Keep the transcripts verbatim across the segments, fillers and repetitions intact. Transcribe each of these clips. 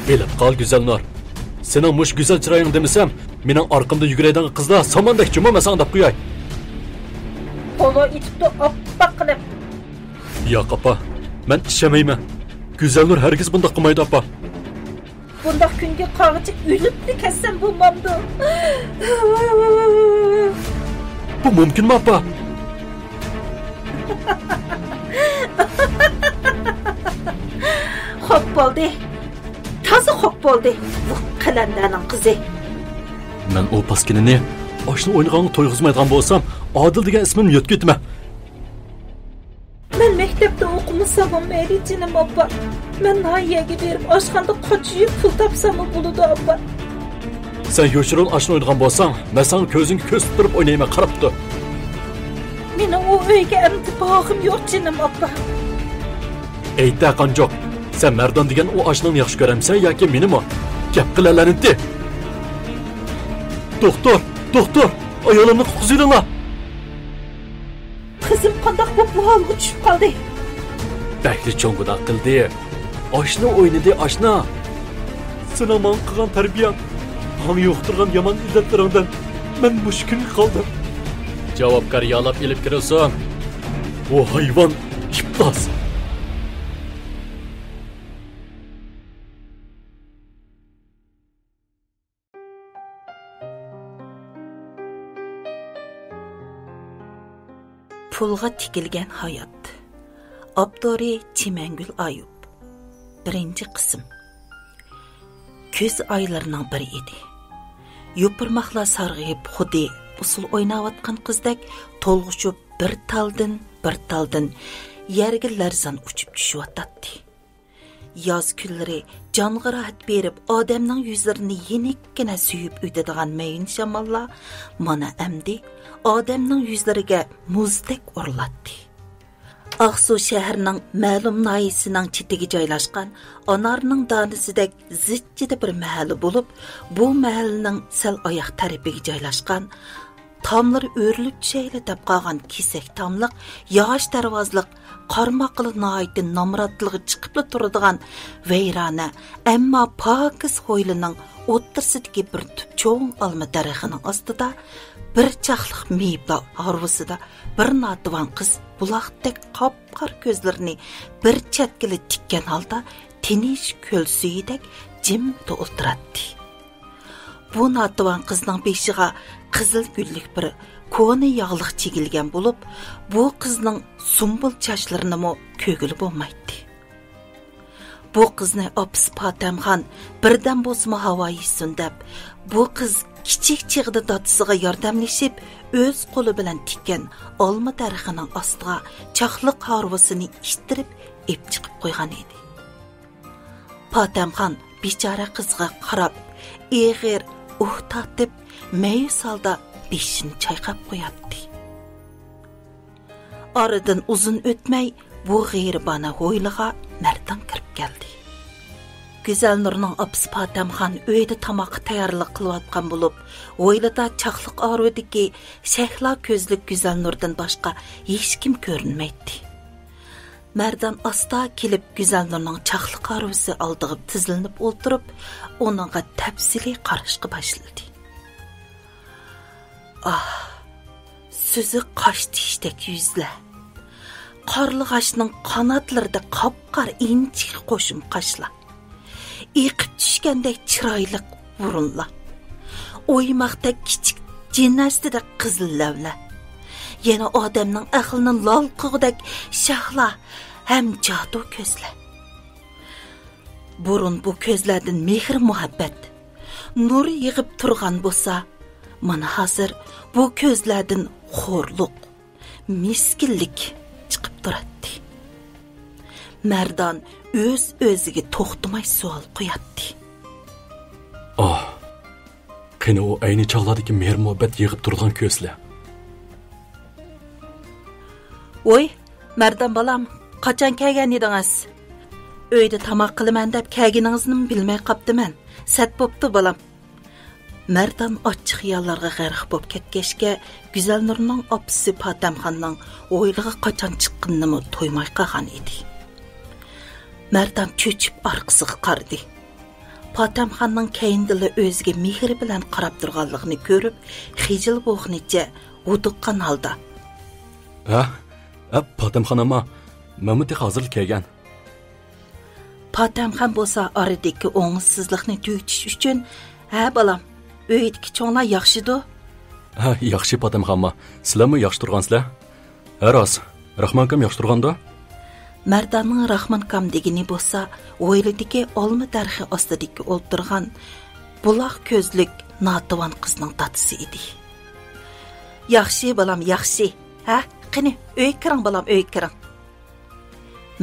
بىلىپ قال، گۈزەلنۇر. سېنىڭ مۇشۇ گۈزەل چىرايىڭ دېمىسەم، مېنىڭ ئارقامدا يۈگۈرەيدىغان قىزلار ساماندەك جۇمۇ، مەن ساڭا دەپ قوياي. پولۇ ئېتىپتۇ ئاپئاق قىلىپ. ياق، ئاپا. مەن ئىشەنمەيمەن. گۈزەلنۇر ھەرگىز بۇنداق قىلمايدۇ، ئاپا. بۇنداق كۈنگە قالغىچە ئۆلۈپلا كەتسەم بولمامدۇ؟ بۇ مۇمكىنمۇ، ئاپا؟ خوپ بولدى. تازا خوپ بولدى. بۇ قەلەندەرنىڭ قىزى. مەن ئۇ پاسكىنىنى ئاشنا ئوينىغانغا تويغۇزمايدىغان بولسام، ئادىل دېگەن ئىسمىمنى يۆتكىۋېتىمەن. مەن مەكتەپتە ئوقۇمىساممۇ مەيلى، جېنىم ئاپا. مەن ناھىيەگە بېرىپ، ئاشخانىدا قاچا يۇيۇپ پۇل تاپساممۇ بولىدۇ، ئاپا. سەن يوشۇرۇن ئاشنا ئوينىغان بولساڭ، مەن ساڭا كۆزۈڭگە كۆز تۇتتۇرۇپ ئوينايمەن، قاراپ تۇر. مېنىڭ ئۇ ئۆيگە ئەمدى بارغۇم يوق، جېنىم ئاپا. ئېيتە، قانجۇق، سەن مەردان دېگەن ئۇ ئاشنىڭنى ياخشى كۆرەمسەن ياكى مېنىمۇ؟ گەپ قىل، لەنىتى! دوختۇر، دوختۇر، ئايالىمنى قۇتقۇزۇۋېلىڭلار! قىزىم قانداق بولۇپ بۇ ھالغا چۈشۈپ قالدى؟ بەكلا چوڭ گۇناھ قىلدى. ئاشنا ئوينىدى، ئاشنا. سېنىڭ ماڭا قىلغان تەربىيەڭ، ماڭا يۇقتۇرغان يامان ئىللەتلىرىڭدىن مەن مۇشۇ كۈنگە قالدىم. جاۋابكار يالاپ ئېلىپ كىرىلسۇن. بۇ ھايۋان ئىپلاس. پۇلغا تىكىلگەن ھايات. ئاپتورى چىمەنگۈل ئايۇپ. بىرىنچى قىسىم. كۈز ئايلىرىنىڭ بىرى ئىدى. يوپۇرماقلار سارغىيىپ، خۇددى ئۇسسۇل ئويناۋاتقان قىزدەك تولغىشىپ، بىر تالدىن، بىر تالدىن يەرگە لەرزان ئۇچۇپ چۈشۈۋاتاتتى. ياز كۈنلىرى جانغا راھەت بېرىپ، ئادەمنىڭ يۈزلىرىنى يېنىككىنە سۆيۈپ ئۆتىدىغان مەيۈن شاماللار مانا ئەمدى ئادەمنىڭ يۈزلىرىگە مۇزدەك ئۇرۇلاتتى. ئاقسۇ شەھىرىنىڭ مەلۇم ناھىيەسىنىڭ چېتىگە جايلاشقان ئانارنىڭ دانىسىدەك زىچچىدە بىر مەھەللە بولۇپ، بۇ مەھەللىنىڭ سەل ئاياق تەرىپىگە جايلاشقان، تاملىرى ئۆرۈلۈپ چۈشەيلى دەپ قالغان كېسەك تاملىق، ياغاچ دەرۋازىلىق، قارىماققىلا ناھايىتى نامراتلىقى چىقىپلا تۇرىدىغان ۋەيرانە، ئەمما پاكىز ھويلىنىڭ ئوتتۇرىسىدىكى بىر تۈپ چوڭ ئالما دەرىخىنىڭ ئاستىدا، بىر چاقلىق مېۋە ھارۋىسىدا بىر ناتىۋان قىز بۇلاقتەك قاپقارا كۆزلىرىنى بىر چەتكىلا تىككەن ھالدا تىنچ كۆل سۈيىدەك جىمتە ئولتۇراتتى. بۇ ناتىۋان قىزنىڭ بېشىغا قىزىل گۈللۈك بىر كونا ياغلىق چىگىلگەن بولۇپ، بۇ قىزنىڭ سۇمبۇل چاچلىرىنىمۇ كۆرگىلى بولمايتتى. بۇ قىزنى ئاپىسى پاتەمخان بىردەم بولسىمۇ ھاۋا يېسۇن دەپ، بۇ قىز كىچىك چېغىدا دادىسىغا ياردەملىشىپ، ئۆز قولى بىلەن تىككەن ئالما دەرىخىنىڭ ئاستىغا چاقلىق ھارۋىسىنى ئىتتىرىپ ئېلىپ چىقىپ قويغان ئىدى. پاتەمخان بىچارە قىزغا قاراپ، ئېغىر ئۇھ تارتىپ، مەيۈس ھالدا بېشىنى چايقاپ قوياتتى. ئارىدىن ئۇزۇن ئۆتمەي، بۇ غېرىبانە ھويلىغا مەردان كىرىپ كەلدى. گۈزەلنۇرنىڭ ئاپىسى پاتەمخان ئۆيدە تاماققا تەييارلىق قىلىۋاتقان بولۇپ، ھويلىدا چاقلىق ئارىۋىدىكى شەھلا كۆزلۈك گۈزەلنۇردىن باشقا ھېچكىم كۆرۈنمەيتتى. مەردان ئاستا كېلىپ، گۈزەلنۇرنىڭ چاقلىق ھارۋىسى ئالدىغا تىزلىنىپ ئولتۇرۇپ، ئۇنىڭغا تەپسىلىي قاراشقا باشلىدى. ئاھ، سۈزۈك قاش تېشىدەك يۈزلەر، قارلىغاچنىڭ قاناتلىرىدەك قاپقارا ئىنچىكە قوشۇم قاشلار، ئېقىپ چۈشكەندەك چىرايلىق بۇرۇنلار، ئويماقتەك كىچىك جىنەستىدەك قىزىل لەۋلەر، يەنە ئادەمنىڭ ئەقلىنى لال قىلغۇدەك شەھلا ھەم جادۇ كۆزلەر. بۇرۇن بۇ كۆزلەردىن مېھىر-مۇھەببەت، نۇر يېغىپ تۇرغان بولسا، مانا ھازىر بۇ كۆزلەردىن خورلۇق، مىسكىنلىك چىقىپ تۇراتتى. مەردان ئۆز-ئۆزىگە توختىماي سوئال قوياتتى. ئاھ، قېنى ئۇ ئەينى چاغلاردىكى مېھىر-مۇھەببەت يېغىپ تۇرىدىغان كۆزلەر؟ ۋوي، مەردان بالام، قاچان كەلگەن ئىدىڭىز؟ ئۆيدە تاماق قىلىمەن دەپ كەلگىنىڭىزنىمۇ بىلمەي قاپتىمەن. سەت بوپتۇ، بالام. مەردان ئاچچىق خىياللارغا غەرق بولۇپ كەتكەچكە، گۈزەلنۇرنىڭ ئاپىسى پاتەمخاننىڭ ھويلىغا قاچان چىققىنىنىمۇ تۇيماي قالغان ئىدى. مەردان چۆچۈپ ئارقىسىغا قارىدى. پاتەمخاننىڭ كەينىدىلا ئۆزىگە مېھرى بىلەن قاراپ تۇرغانلىقىنى كۆرۈپ، خىجىل بوغىنىچە ھودۇققان ھالدا، ھە؟ ھە، پاتەمخان ئاما، مەنمۇ تېخى ھازىرلا كەلگەن. پاتەمخان بولسا ئارىدىكى ئوڭۇشسىزلىقنى تۈگىتىش ئۈچۈن، ھە، بالام، ئۆيدىكى چوڭلار ياخشىدۇ؟ ھە، ياخشى، پاتەمخان ئاما. سىلەرمۇ ياخشى تۇرغانسىلەر؟ ھە، راست، راخمانكام ياخشى تۇرغاندۇ؟ مەرداننىڭ راخمانكام دېگىنى بولسا، ھويلىدىكى ئالما دەرىخى ئاستىدىكى ئولتۇرغان بۇلاق كۆزلۈك ناتىۋان قىزنىڭ دادىسى ئىدى. ياخشى، بالام، ياخشى. ھە، قېنى، ئۆيگە كىرىڭ، بالام، ئۆيگە كىرىڭ.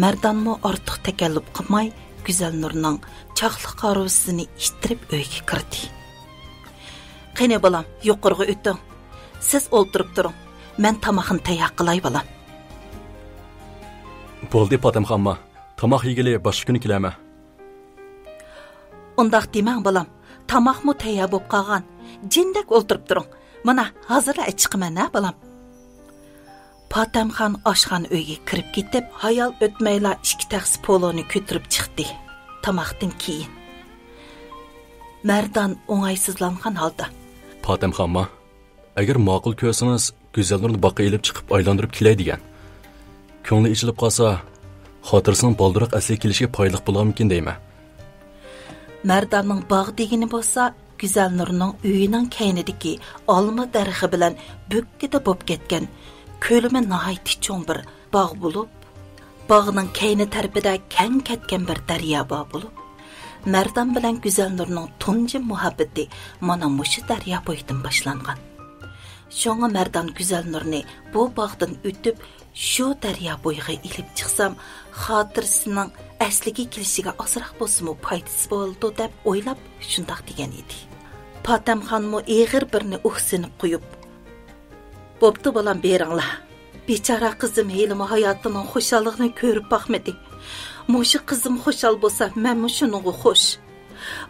مەردانمۇ ئارتۇق تەكەللۇپ قىلماي، گۈزەلنۇرنىڭ چاقلىق ھارۋىسىنى ئىتتىرىپ ئۆيگە كىردى. قېنى، بالام، يۇقىرىغا ئۆتۈڭ. سىز ئولتۇرۇپ تۇرۇڭ. مەن تاماقنى تەييار قىلاي، بالام. بولدى، پاتەمخان ئاما. تاماق يېگىلى باشقا كۈنى كېلەرمەن. ئۇنداق دېمەڭ، بالام. تاماقمۇ تەييار بولۇپ قالغان. جىندەك ئولتۇرۇپ تۇرۇڭ. مانا، ھازىرلا ئەچىقىمەن، ھە، بالام. پاتەمخان ئاشخانا ئۆيگە كىرىپ كېتىپ، ھايال ئۆتمەيلا ئىككى تەخسە پولۇنى كۆتۈرۈپ چىقتى. تاماقتىن كېيىن مەردان ئوڭايسىزلانغان ھالدا، پاتەمخان ئاما، ئەگەر ماقۇل كۆرسىڭىز، گۈزەلنۇرنى باغقا ئېلىپ چىقىپ ئايلاندۇرۇپ كېلەي دېگەن. كۆڭلى ئېچىلىپ قالسا، خاتىرىسىنىڭ بالدۇرراق ئەسلىگە كېلىشىگە پايدىلىق بولارمىكىن دەيمەن. مەرداننىڭ باغ دېگىنى بولسا، گۈزەلنۇرنىڭ ئۆيىنىڭ كەينىدىكى ئالما دەرىخى بىلەن بۆككىدە بولۇپ كەتكەن، كۆلىمى ناھايىتى چوڭ بىر باغ بولۇپ، باغنىڭ كەينى تەرىپىدە كەڭ كەتكەن بىر دەريا بار بولۇپ، مەردان بىلەن گۈزەلنۇرنىڭ تۇنجى مۇھەببىتى مانا مۇشۇ دەريا بويىدىن باشلانغان. شۇڭا مەردان گۈزەلنۇرنى بۇ باغدىن ئۆتۈپ، شۇ دەريا بويىغا ئېلىپ چىقسام، خاتىرىسىنىڭ ئەسلىگە كېلىشىگە ئازراق بولسىمۇ پايدىسى بولىدۇ، دەپ ئويلاپ، شۇنداق دېگەن ئىدى. پاتەمخانمۇ ئېغىر بىرنى ئۇھسىنىپ قويۇپ، بوپتۇ، بالام، بېرىڭلار. بىچارە قىزىم ھېلىمۇ ھاياتىنىڭ خۇشاللىقىنى كۆرۈپ باقمىدى. مۇشۇ قىزىم خۇشال بولسا، مەنمۇ شۇنىڭغا خوش.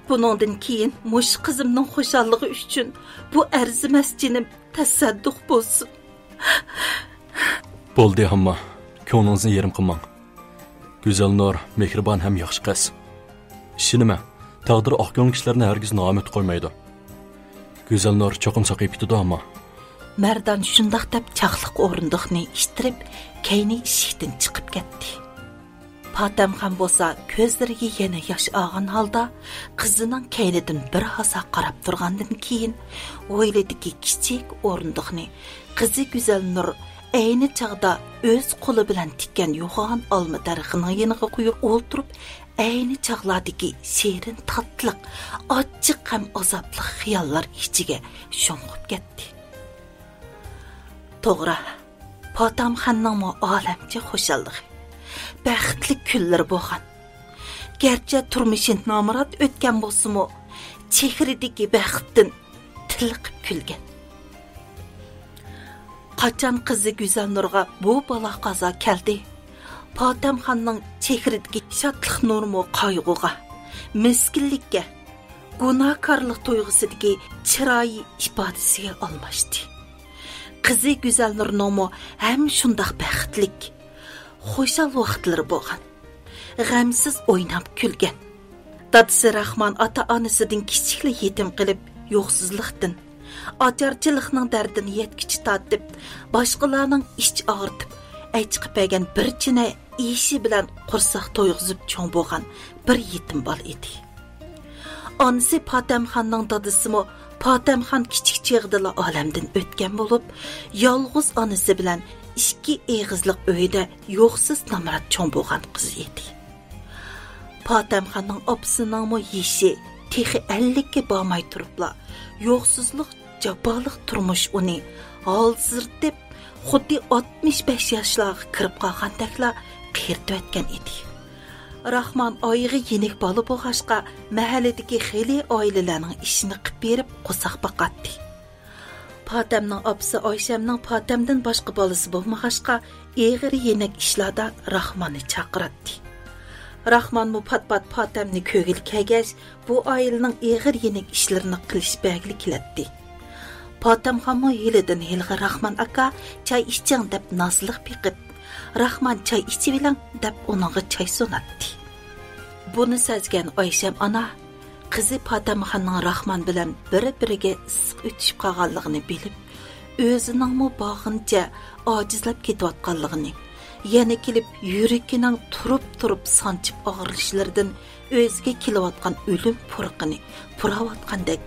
بۇنىڭدىن كېيىن مۇشۇ قىزىمنىڭ خۇشاللىقى ئۈچۈن بۇ ئەرزىمەس جېنىم تەسەددۇق بولسۇن. بولدى، ئامما، كۆڭلىڭىزنى يېرىم قىلماڭ. گۈزەلنۇر مېھرىبان ھەم ياخشى قىز. ئىشىنىمەن، تەقدىر ئاق كۆڭۈل كىشىلەرنى ھەرگىز نائۈمىد قويمايدۇ. گۈزەلنۇر چوقۇم ساقىيىپ كېتىدۇ، ئامما. مەردان شۇنداق دەپ چاقلىق ئورۇندۇقنى ئىتتىرىپ، كەينى ئىشىكتىن چىقىپ كەتتى. پاتەمخان بولسا كۆزلىرىگە يەنە ياش ئالغان ھالدا قىزىنىڭ كەينىدىن بىر ھازا قاراپ تۇرغاندىن كېيىن، ھويلىدىكى كىچىك ئورۇندۇقنى قىزى گۈزەلنۇر ئەينى چاغدا ئۆز قولى بىلەن تىككەن يوغان ئالما دەرىخىنىڭ يېنىغا قويۇپ ئولتۇرۇپ، ئەينى چاغلاردىكى شېرىن تاتلىق، ئاچچىق ھەم ئازابلىق خىياللار ئىچىگە شۇڭغۇپ كەتتى. توغرا، پاتەمخاننىڭمۇ ئالەمچە خۇشاللىقى، بەختلىك كۈنلىرى بولغان. گەرچە تۇرمۇشى نامرات ئۆتكەن بولسىمۇ، چېھرىدىكى بەختتىن تىللىقىپ كۈلگەن. قاچان قىزى گۈزەلنۇرغا بۇ بالا-قازا كەلدى، پاتەمخاننىڭ چېھرىدىكى شادلىق نۇرىمۇ قايغۇغا، مىسكىنلىككە، گۇناھكارلىق تۇيغۇسىدىكى چىرايى ئىپادىسىگە ئالماشتى. قىزى گۈزەلنۇرنىڭمۇ ھەم شۇنداق بەختلىك، خۇشال ۋاقىتلىرى بولغان. غەمسىز ئويناپ كۈلگەن. دادىسى راخمان ئاتا-ئانىسىدىن كىچىكلا يېتىم قېلىپ، يوقسۇزلۇقتىن، ئاچارچىلىقنىڭ دەردىنى يەتكۈچە تارتىپ، باشقىلارنىڭ ئىچ ئاغرىتىپ، ئەچىقىپ بەرگەن بىر چىنە ئېشى بىلەن قورساق تويغۇزۇپ چوڭ بولغان بىر يېتىم بالا ئىدى. ئانىسى پاتەمخاننىڭ دادىسىمۇ پاتەمخان كىچىك چېغىدىلا ئالەمدىن ئۆتكەن بولۇپ، يالغۇز ئانىسى بىلەن ئىككى ئېغىزلىق ئۆيدە يوقسۇز نامرات چوڭ بولغان قىز ئىدى. پاتەمخاننىڭ ئاپىسىنىڭمۇ يېشى تېخى ئەللىككە بارماي تۇرۇپلا، يوقسۇزلۇق، جاپالىق تۇرمۇش ئۇنى ھالسىرىتىپ، خۇددى ئاتمىش بەش ياشلارغا كىرىپ قالغاندەكلا قېرىتىۋەتكەن ئىدى. راخمان ئايىغى يېنىك بالا بولغاچقا، مەھەللىدىكى خېلى ئائىلىلەرنىڭ ئىشىنى قىلىپ بېرىپ قورساق باقاتتى. پاتەمنىڭ ئاپىسى ئايشەمنىڭ پاتەمدىن باشقا بالىسى بولمىغاچقا، ئېغىر يېنىك ئىشلاردا راخماننى چاقىراتتى. راخمانمۇ پات-پات پاتەمنى كۆرگىلى كەلگەچ، بۇ ئائىلىنىڭ ئېغىر يېنىك ئىشلىرىنى قىلىش بەرگىلى كېلەتتى. پاتەمخانمۇ ھېلىدىن ھېلىغا راخمان ئاكا، چاي ئىچىڭ دەپ نازلىق بېقىپ، راخمان چاي ئىچىۋېلىڭ دەپ ئۇنىڭغا چاي سۇناتتى. بۇنى سەزگەن ئايشەم ئانا، قىزى پاتەمخاننىڭ راخمان بىلەن بىر-بىرىگە ئىسسىق ئۆتۈشۈپ قالغانلىقىنى بىلىپ، ئۆزىنىڭمۇ بارغىنىچە ئاجىزلاپ كېتىۋاتقانلىقىنى، يەنە كېلىپ يۈرىكىنىڭ تۇرۇپ-تۇرۇپ سانچىپ ئاغرىلىشلىرىدىن ئۆزىگە كېلىۋاتقان ئۆلۈم پۇرىقىنى پۇراۋاتقاندەك،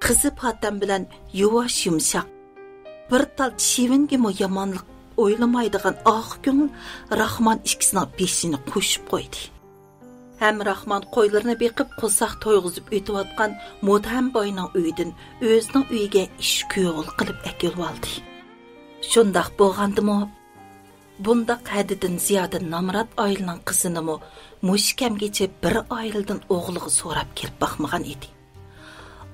قىزى پاتەم بىلەن يۇۋاش يۇمشاق، بىر تال چىۋىنگىمۇ يامانلىق ئويلىمايدىغان ئاق كۆڭۈل راخمان ئىككىسىنىڭ بېشىنى قوشۇپ قويدى. ھەم راخمان قويلىرىنى بېقىپ قورساق تويغۇزۇپ ئۆتۈۋاتقان مۇتھەم باينىڭ ئۆيىدىن ئۆزىنىڭ ئۆيىگە ئىش كۈيئوغۇل قىلىپ ئەكېلىۋالدى. شۇنداق بولغاندىمۇ، بۇنداق ھەددىدىن زىيادە نامرات ئائىلىنىڭ قىزىنىمۇ مۇشۇ كەمگىچە بىر ئائىلىدىن ئوغلىغا سوراپ كېلىپ باقمىغان ئىدى.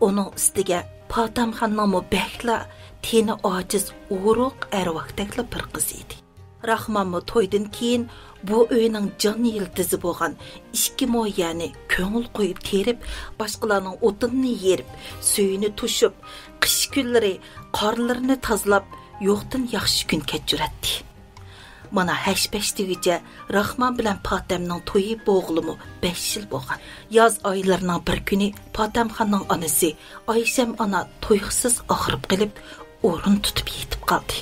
ئۇنىڭ ئۈستىگە پاتەمخاننىڭمۇ بەكلا تېنى ئاجىز، ئورۇق ئەرۋاكتەكلا بىر قىز ئىدى. راخمانمۇ تويدىن كېيىن بۇ ئۆينىڭ جان يىلتىزى بولغان ئىككى مو يەرنى كۆڭۈل قويۇپ تېرىپ، باشقىلارنىڭ ئوتۇنىنى يېرىپ، سۈيىنى توشۇپ، قىش كۈنلىرى قارلىرىنى تازىلاپ، يوقتىن ياخشى كۈن كەچۈرەتتى. مانا ھەش-پەش دېگۈچە راخمان بىلەن پاتەمنىڭ تويى بولغىلىمۇ بەش يىل بولغان. ياز ئايلىرىنىڭ بىر كۈنى پاتەمخاننىڭ ئانىسى ئايشەم ئانا تۇيۇقسىز ئاغرىپ قېلىپ، ئورۇن تۇتۇپ يېتىپ قالدى.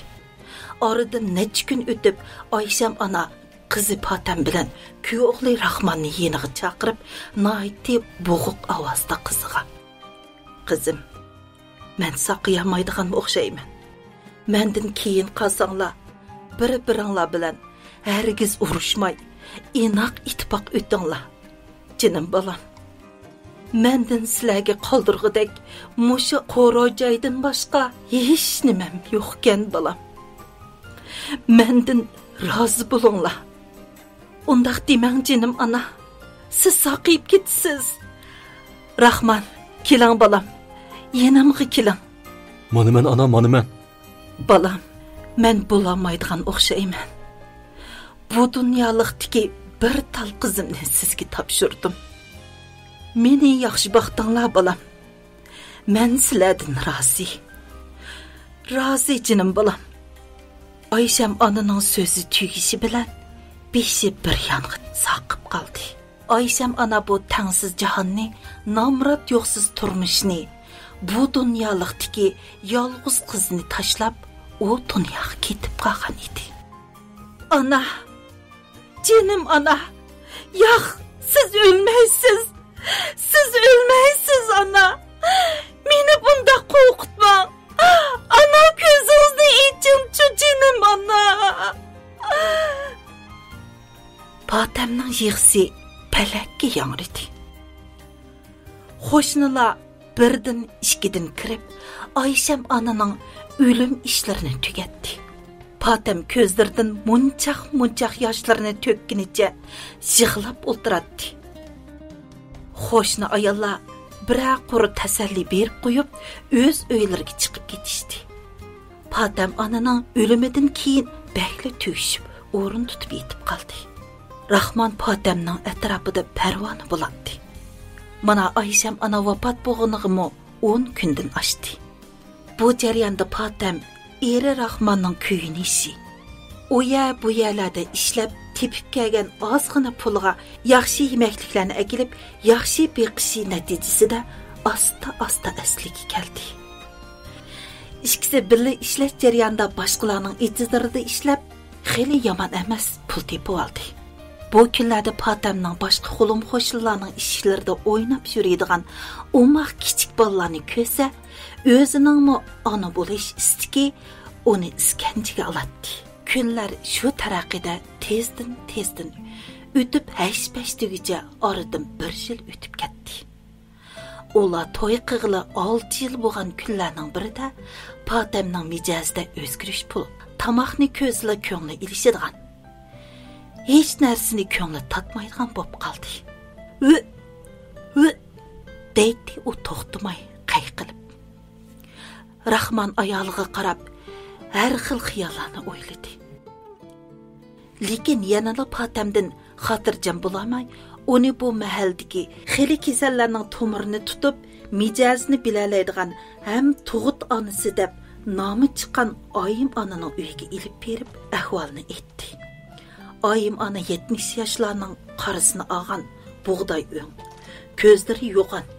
ئارىدىن نەچچە كۈن ئۆتۈپ، ئايشەم ئانا قىزى پاتەم بىلەن كۈيئوغلى راخماننى يېنىغا چاقىرىپ، ناھايىتى بوغۇق ئاۋازدا قىزىغا: «قىزىم، مەن ساقىيالمايدىغانغا ئوخشايمەن. مەندىن كېيىن قالساڭلار، بىر-بىرىڭلار بىلەن ھەرگىز ئۇرۇشماي، ئىناق ئىتتىپاق ئۆتۈڭلار. جېنىم بالام، مەندىن سىلەرگە قالدۇرغۇدەك مۇشۇ قورا جايدىن باشقا ھېچ نېمەم يوقكەن، بالام. مەندىن رازى بولۇڭلار.» «ئۇنداق دېمەڭ، جېنىم ئانا. سىز ساقىيىپ كېتىسىز. راخمان، كېلىڭ، بالام. يېنىمغا كېلىڭ.» «مانا مەن، ئانا، مانا مەن.» «بالام، مەن بولالمايدىغان ئوخشايمەن. بۇ دۇنيالىقتىكى بىر تال قىزىمنى سىزگە تاپشۇردۇم. مېنى ياخشى باقتىڭلار، بالام. مەن سىلەردىن رازى. رازى، جېنىم بالام.» ئايشەم ئانىنىڭ سۆزى تۈگىشى بىلەن بېشى بىر يانغا ساقىپ قالدى. ئايشەم ئانا بۇ تەڭسىز جاھاننى، نامرات يوقسۇز تۇرمۇشنى، بۇ دۇنيالىقتىكى يالغۇز قىزىنى تاشلاپ، ئۇ دۇنياغا كېتىپ قالغان ئىدى. «ئانا! جېنىم ئانا! ياق، سىز ئۆلمەيسىز! سىز ئۆلمەيسىز، ئانا! مېنى بۇنداق قورقۇتماڭ! ئانا، كۆزىڭىزنى ئېچىڭچۇ، جېنىم ئانا!» پاتەمنىڭ يىغىسى پەلەككە ياڭرىدى. قوشنىلار بىردىن، ئىككىدىن كىرىپ، ئايشەم ئانىنىڭ ئۆلۈم ئىشلىرىنى تۈگەتتى. پاتەم كۆزلىرىدىن مۇنچاق-مۇنچاق ياشلىرىنى تۆككىنىچە يىغلاپ ئولتۇراتتى. قوشنا ئاياللار بىرەر قۇر تەسەللى بېرىپ قويۇپ، ئۆز ئۆيلىرىگە چىقىپ كېتىشتى. پاتەم ئانىنىڭ ئۆلۈمىدىن كېيىن بەكلا تۈگىشىپ، ئورۇن تۇتۇپ يېتىپ قالدى. راخمان پاتەمنىڭ ئەتراپىدا پەرۋانە بولاتتى. مانا ئايشەم ئانا ۋاپات بولغىنىغىمۇ ئون كۈندىن ئاشتى. بۇ جەرياندا پاتەم ئېرى راخماننىڭ كۆيۈنۈشى، ئۇ يەر، بۇ يەرلەردە ئىشلەپ، تېپىپ كەلگەن ئازغىنا پۇلىغا ياخشى يېمەكلىكلەرنى ئەكېلىپ، ياخشى بېقىشى نەتىجىسىدە ئاستا-ئاستا ئەسلىگە كەلدى. ئىككىسى بىللە ئىشلەش جەريانىدا باشقىلارنىڭ ئېتىزلىرىدا ئىشلەپ، خېلى يامان ئەمەس پۇل تېپىۋالدى. بۇ كۈنلەردە پاتەمنىڭ باشقا قولۇم-قوشنىلارنىڭ ئىشىكلىرىدا ئويناپ يۈرىدىغان ئوماق كىچىك بالىلارنى كۆرسە، ئۆزىنىڭمۇ ئانا بولۇش ئىستىكى ئۇنى ئىسكەنجىگە ئالاتتى. كۈنلەر شۇ تەرىقىدە تېزدىن-تېزدىن ئۆتۈپ، ھەش-پەش دېگۈچە ئارىدىن بىر يىل ئۆتۈپ كەتتى. ئۇلار توي قىلغىلى ئالتە يىل بولغان كۈنلەرنىڭ بىرىدە پاتەمنىڭ مىجەزىدە ئۆزگىرىش بولۇپ، تاماقنى كۆرسىلا كۆڭلى ئېلىشىدىغان، ھېچ نەرسىنى كۆڭلى تارتمايدىغان بولۇپ قالدى. «ۋۇ! ۋۇ!» دەيتتى ئۇ توختىماي قەي قىلىپ. راخمان ئايالىغا قاراپ ھەر خىل خىياللارنى ئويلىدى. لېكىن يەنىلا پاتەمدىن خاتىرجەم بولالماي، ئۇنى بۇ مەھەللىدىكى خېلى كېسەللەرنىڭ تومۇرىنى تۇتۇپ، مىجەزىنى بىلەلەيدىغان ھەم تۇغۇت ئانىسى دەپ نامى چىققان ئايىم ئانىنىڭ ئۆيىگە ئېلىپ بېرىپ، ئەھۋالنى ئېيتتى. ئايىم ئانا يەتمىش ياشلارنىڭ قارىسىنى ئالغان، بۇغداي ئۆڭ، كۆزلىرى يوغان،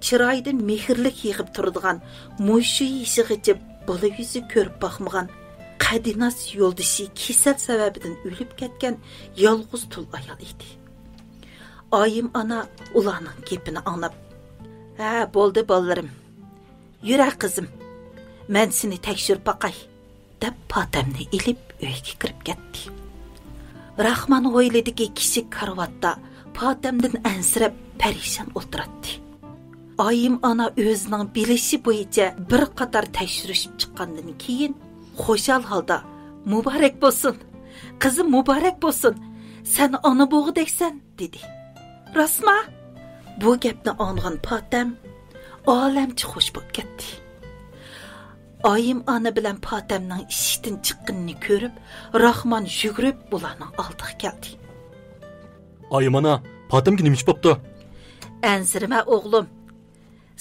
چىرايىدىن مېھىرلىك يېغىپ تۇرىدىغان، مۇشۇ يېشىغىچە بالا يۈزى كۆرۈپ باقمىغان، قەدىناس يولدىشى كېسەل سەۋەبىدىن ئۆلۈپ كەتكەن يالغۇز تۇل ئايال ئىدى. ئايىم ئانا ئۇلارنىڭ گېپىنى ئاڭلاپ، «ھە، بولدى، بالىلىرىم. يۈرە، قىزىم. مەن سېنى تەكشۈرۈپ باقاي.» دەپ پاتەمنى ئېلىپ ئۆيگە كىرىپ كەتتى. راخمان ھويلىدىكى كىچىك كارىۋاتتا پاتەمدىن ئەنسىرەپ پەرىشان ئولتۇراتتى. ئايىم ئانا ئۆزىنىڭ بىلىشى بويىچە بىر قاتار تەكشۈرۈشۈپ چىققاندىن كېيىن خۇشال ھالدا، «مۇبارەك بولسۇن! قىزىم، مۇبارەك بولسۇن! سەن ئانا بوغۇدەكسەن!» دېدى. «راستما؟» بۇ گەپنى ئاڭلىغان پاتەم ئالەمچە خۇش بولۇپ كەتتى. ئايىم ئانا بىلەن پاتەمنىڭ ئىشىكتىن چىققىنىنى كۆرۈپ، راخمان يۈگۈرۈپ ئۇلارنىڭ ئالدىغا كەلدى. «ئايىم ئانا، پاتەمگە نېمە ئىش بوپتۇ؟» «ئەنسىرىمە ئوغلۇم،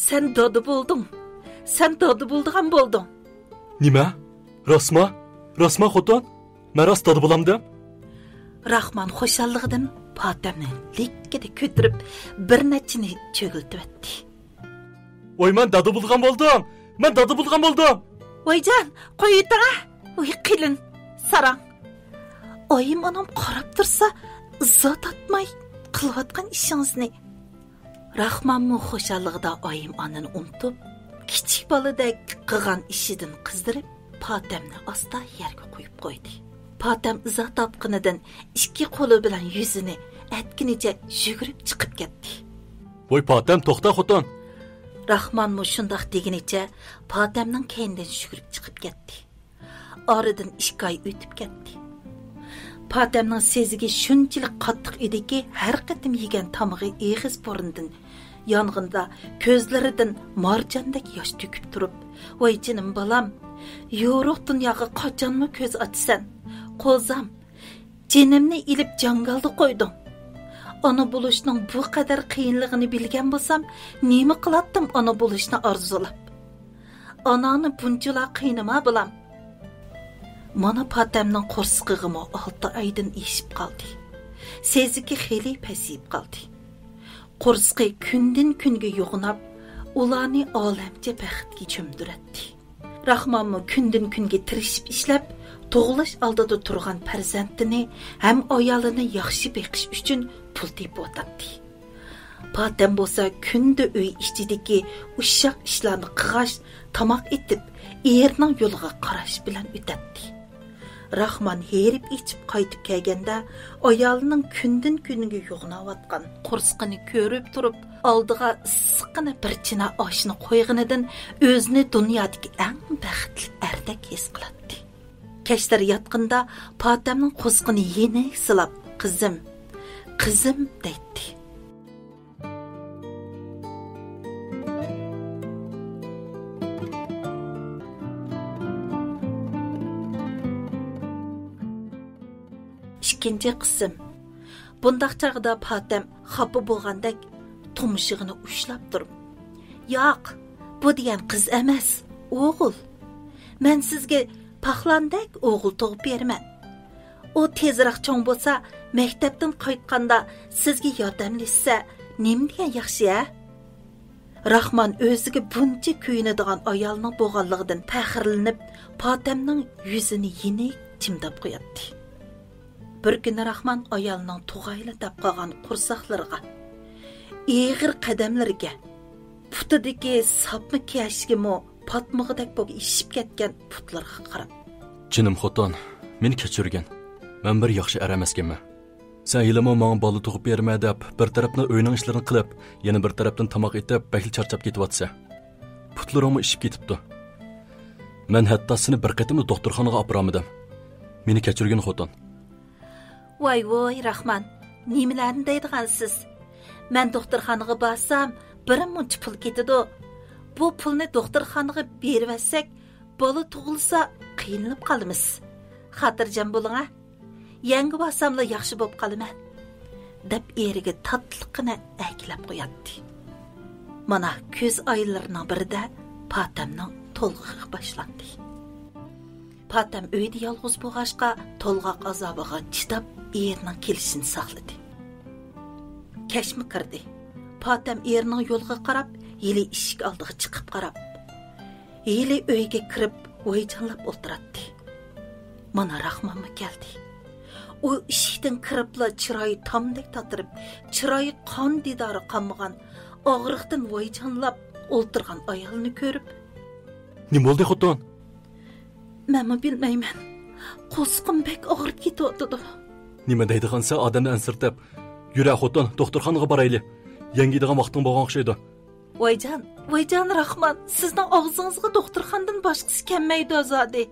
سەن دادا بولدۇڭ، سەن دادا بولىدىغان بولدۇڭ.» «نېمە؟ راستما؟ راستما خوتۇن؟ مەن راست دادا بولامدىم؟» راخمان خۇشاللىقىدىن پاتەمنى لىككىدە كۆتۈرۈپ، بىر نەچچىنى چۆگۈلتۈۋەتتى. «ۋاي، مەن دادا بولىدىغان بولدۇم! مەن دادا بولىدىغان بولدۇم!» «ۋايجان، قويۇۋېتىڭە! ۋاي، قېلىن ساراڭ!» ئايىم ئانام قاراپ تۇرسا، ئىزا تارتماي قىلىۋاتقان ئىشىڭىزنى. راخمانمۇ خۇشاللىقىدا ئايىم ئانىنى ئۇنتۇپ، كىچىك بالىدەك قىلغان ئىشىدىن قىزىرىپ، پاتەمنى ئاستا يەرگە قويۇپ قويدى. پاتەم ئىزا تارتقىنىدىن ئىككى قولى بىلەن يۈزىنى ئەتكىنىچە يۈگۈرۈپ چىقىپ كەتتى. «ۋاي پاتەم، توختا خوتۇن!» راخمانمۇ شۇنداق دېگىنىچە پاتەمنىڭ كەينىدىن يۈگۈرۈپ چىقىپ كەتتى. ئارىدىن ئىككى ئاي ئۆتۈپ كەتتى. پاتەمنىڭ سېزىكى شۇنچىلىك قاتتىق ئىدىكى، ھەر قېتىم يېگەن تامىقى ئېغىز بۇرنىدىن يانغىنىدا كۆزلىرىدىن مارجاندەك ياش تۆكۈپ تۇرۇپ، «ۋاي جېنىم بالام، يورۇق دۇنياغا قاچانمۇ كۆز ئاچىسەن؟ قوزام، جېنىمنى ئېلىپ جاڭگالدا قويدۇڭ. ئانا بولۇشنىڭ بۇ قەدەر قىيىنلىقىنى بىلگەن بولسام، نېمە قىلاتتىم ئانا بولۇشنى ئارزۇلاپ؟ ئاناڭنى بۇنچىلا قىينىما، بالام.» مانا پاتەمنىڭ قورسىقىغىمۇ ئالتە ئايدىن ئېشىپ قالدى. سېزىكى خېلى پەسىيىپ قالدى. قورسىقى كۈندىن كۈنگە يوغىناپ، ئۇلارنى ئالەمچە بەختكە چۆمدۈرەتتى. راخمانمۇ كۈندىن كۈنگە تىرىشىپ ئىشلەپ، تۇغۇلۇش ئالدىدا تۇرغان پەرزەنتىنى ھەم ئايالىنى ياخشى بېقىش ئۈچۈن پۇل تېپىۋاتاتتى. پاتەم بولسا كۈندە ئۆي ئىچىدىكى ئۇششاق ئىشلارنى قىلغاچ، تاماق ئېتىپ، ئېرىنىڭ يولىغا قاراش بىلەن ئۆتەتتى. راخمان ھېرىپ ئېچىپ قايتىپ كەلگەندە، ئايالىنىڭ كۈندىن كۈنگە يوغىناۋاتقان قورسىقىنى كۆرۈپ تۇرۇپ، ئالدىغا ئىسسىققىنا بىر چىنە ئاشنى قويغىنىدىن ئۆزىنى دۇنيادىكى ئەڭ بەختلىك ئەردەك ھېس قىلاتتى. كەچلەر ياتقىنىدا پاتەمنىڭ قورسىقىنى يېنىك سىلاپ، «قىزىم، قىزىم» دەيتتى. ئىككىنچى قىسىم. بۇنداق چاغدا پاتەم خاپا بولغاندەك تۇمشۇقىنى ئۇشلاپ تۇرۇپ، «ياق، بۇ دېگەن قىز ئەمەس، ئوغۇل. مەن سىزگە پاخلاندەك ئوغۇل تۇغۇپ بېرىمەن. ئۇ تېزراق چوڭ بولسا، مەكتەپتىن قايتقاندا سىزگە ياردەملەشسە، نېمە دېگەن ياخشى، ھە؟» راخمان ئۆزىگە بۇنچە كۆيۈنىدىغان ئايالنىڭ بولغانلىقىدىن پەخىرلىنىپ، پاتەمنىڭ يۈزىنى يېنىك چىمداپ قوياتتى. بىر كۈنى راخمان ئايالنىڭ تۇغايلا دەپ قالغان قورساقلىرىغا، ئېغىر قەدەملىرىگە، پۇتىدىكى ساپما كەشكىمۇ پاتمىغۇدەك بولۇپ ئىششىپ كەتكەن پۇتلىرىغا قاراپ، «جېنىم خوتۇن، مېنى كەچۈرگىن. مەن بىر ياخشى ئەر ئەمەسكەنمەن. سەن ھېلىمۇ ماڭا بالا تۇغۇپ بېرىمەن دەپ، بىر تەرەپتىن ئۆينىڭ ئىشلىرىنى قىلىپ، يەنە بىر تەرەپتىن تاماق ئېتىپ، بەكلا چارچاپ كېتىۋاتىسەن. پۇتلىرىڭمۇ ئىششىپ كېتىپتۇ. مەن ھەتتا سېنى بىر قېتىممۇ دوختۇرخانىغا ئاپىرالمىدىم. مېنى كەچۈرگىن خوتۇن.» «ۋاي، ۋوي، راخمان، نېمىلەرنى دەيدىغانسىز؟ مەن دوختۇرخانىغا بارسام، بىر مۇنچە پۇل كېتىدۇ. بۇ پۇلنى دوختۇرخانىغا بېرىۋەتسەك، بالا تۇغۇلسا، قىينىلىپ قالىمىز. خاتىرجەم بولۇڭ، ھە. يەڭگە بارساملا ياخشى بولۇپ قالىمەن.» دەپ ئېرىگە تاتلىققىنە ئەركىلەپ قوياتتى. مانا، كۈز ئايلىرىنىڭ بىرىدە پاتەمنىڭ تولغىقى باشلاندى. پاتەم ئۆيدە يالغۇز بولغاچقا، تولغاق ئازابىغا چىداپ، ئېرىنىڭ كېلىشىنى ساقلىدى. كەچمۇ كىردى. پاتەم ئېرىنىڭ يولىغا قاراپ ھېلى ئىشىك ئالدىغا چىقىپ قاراپ، ھېلى ئۆيگە كىرىپ ۋايجانلاپ ئولتۇراتتى. مانا راخمانمۇ كەلدى. ئۇ ئىشىكتىن كىرىپلا چىرايى تامدەك تاتىرىپ، چىرايى قان دىدارى قانمىغان، ئاغرىقتىن ۋايجانلاپ ئولتۇرغان ئايالنى كۆرۈپ، نېمە بولدى خوتۇن؟ مەنمۇ بىلمەيمەن. قورسىقىم بەك ئاغرىپ كېتىۋاتىدۇ. نېمە دەيدىغانسەن ئادەمنى ئەنسىرىتىپ؟ يۈرە خوتۇن، دوختۇرخانىغا بارايلى. يەڭگىيدىغان ۋاقتىڭ بولغان ئوخشايدۇ. ۋايجان، ۋايجان راخمان، سىزنىڭ ئاغزىڭىزغا دوختۇرخانىدىن باشقىسى كەلمەيدۇ زادى.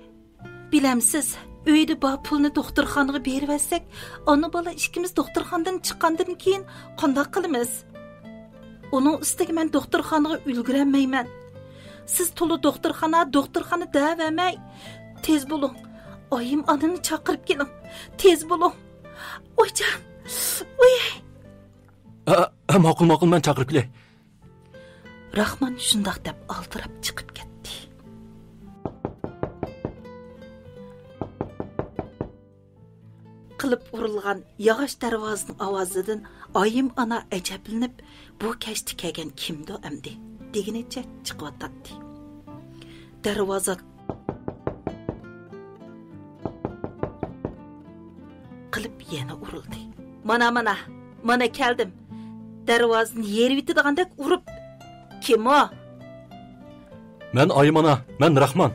بىلەمسىز، ئۆيدە بار پۇلنى دوختۇرخانىغا بېرىۋەتسەك، ئانا بالا ئىككىمىز دوختۇرخانىدىن چىققاندىن كېيىن قانداق قىلىمىز؟ ئۇنىڭ ئۈستىگە مەن دوختۇرخانىغا ئۈلگۈرەلمەيمەن. سىز تولا دوختۇرخانا، دوختۇرخانا دەۋەرمەي، تېز بولۇڭ. ئايىم ئانىنى چاقىرىپ كېلىڭ. تېز بولۇڭ. ۋايجان. ۋاي. ئا، ئا، ماقۇل، ماقۇل، مەن چاقىرىپ كېلەي. راخمان شۇنداق دەپ ئالدىراپ چىقىپ كەتتى. قىلىپ ئۇرۇلغان ياغاچ دەرۋازىنىڭ ئاۋازىدىن ئايىم ئانا ئەجەبلىنىپ، بۇ كەچتە كەلگەن كىمدۇ ئەمدى؟ دېگىنىچە چىقىۋاتاتتى. دەرۋازا قىلىپ يەنە ئۇرۇلدى. مانا، مانا، مانا كەلدىم. دەرۋازىنى يېرىۋېتىدىغاندەك ئۇرۇپ، كىم ئۇ؟ مەن ئايىم ئانا، مەن راخمان.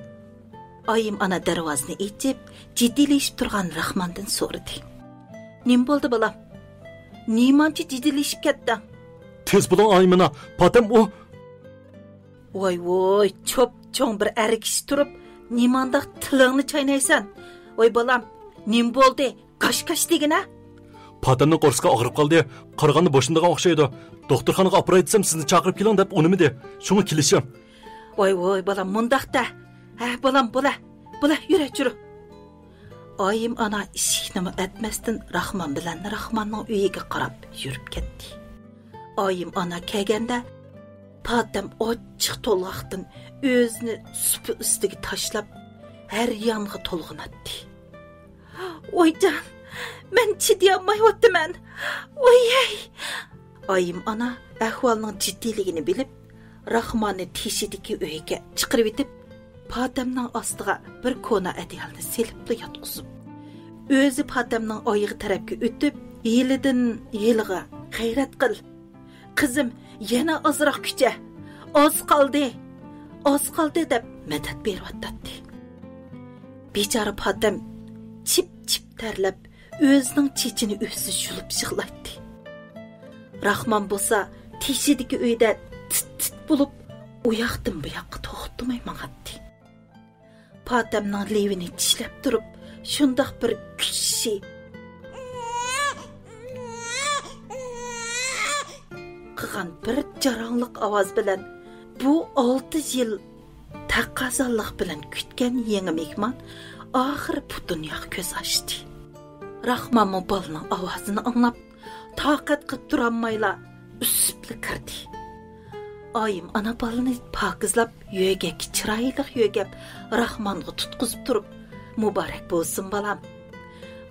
ئايىم ئانا دەرۋازىنى ئېچىپ، جىددىيلىشىپ تۇرغان راخماندىن سورىدى. نېمە بولدى بالام؟ نېمانچە جىددىيلىشىپ كەتتىڭ؟ تېز بولۇڭ ئايىم ئانا، پاتەم ئۇ. ۋاي ۋاي، چوپ-چوڭ بىر ئەر كىشى تۇرۇپ، نېمانداق تىلىڭنى چاينايسەن؟ ۋاي بالام، نېمە بولدى؟ گاش-گاش دېگىنە؟ پاتەمنىڭ قورسىقى ئاغرىپ قالدى. قارىغاندا بوشىنىدىغان ئوخشايدۇ. دوختۇرخانىغا ئاپىراي دېسەم، سىزنى چاقىرىپ كېلىڭ دەپ ئۇنىمىدى. شۇڭا كېلىشىم. ۋاي ۋاي بالام، مۇنداق دە. ھە بالام، بولە، بولە، يۈرە، يۈرە. ئايىم ئانا ئىشىكنىمۇ ئەتمەستىن راخمان بىلەن راخماننىڭ ئۆيىگە قاراپ يۈرۈپ كەتتى. ئايىم ئانا كەلگەندە، پاتەم ئاچچىق تولغاقتىن ئۆزىنى سۇپا ئۈستىگە تاشلاپ، ھەر يانغا تولغىناتتى. ۋايجان، مەن چىدىيالمايۋاتىمەن. ۋايەي! ئايىم ئانا ئەھۋالنىڭ جىددىيلىكىنى بىلىپ، راخماننى تېشىدىكى ئۆيگە چىقىرىۋېتىپ، پاتەمنىڭ ئاستىغا بىر كونا ئەدىيالنى سېلىپلا ياتقۇزۇپ، ئۆزى پاتەمنىڭ ئايىغى تەرەپكە ئۆتۈپ، ھېلىدىن ھېلىغا، غەيرەت قىل، قىزىم، يەنە ئازراق كۈچە، ئاز قالدى، ئاز قالدى دەپ مەدەت بېرىۋاتاتتى. بىچارە پاتەم چىپ-چىپ تەرلەپ، ئۆزىنىڭ چېچىنى ئۆزى يۇلۇپ يىغلايتتى. راخمان بولسا تېشىدىكى ئۆيدە تىت-تىت بولۇپ، ئۇ ياقتىن بۇ ياققا توختىماي ماڭاتتى. پاتەمنىڭ لېۋىنى چىشلەپ تۇرۇپ، شۇنداق بىر كۈچشى قىلغان بىر جاراڭلىق ئاۋاز بىلەن، بۇ ئالتە يىل تەقەززالىق بىلەن كۈتكەن يېڭى مېھمان ئاخىرى بۇ دۇنياغا كۆز ئاچتى. راخمانمۇ بالىنىڭ ئاۋازىنى ئاڭلاپ، تاقەت قىلىپ تۇرالمايلا ئۈسۈپلا كىردى. ئايىم ئانا بالىنى پاكىزلاپ، يۆگەككە چىرايلىق يۆگەپ، راخمانغا تۇتقۇزۇپ تۇرۇپ، مۇبارەك بولسۇن بالام.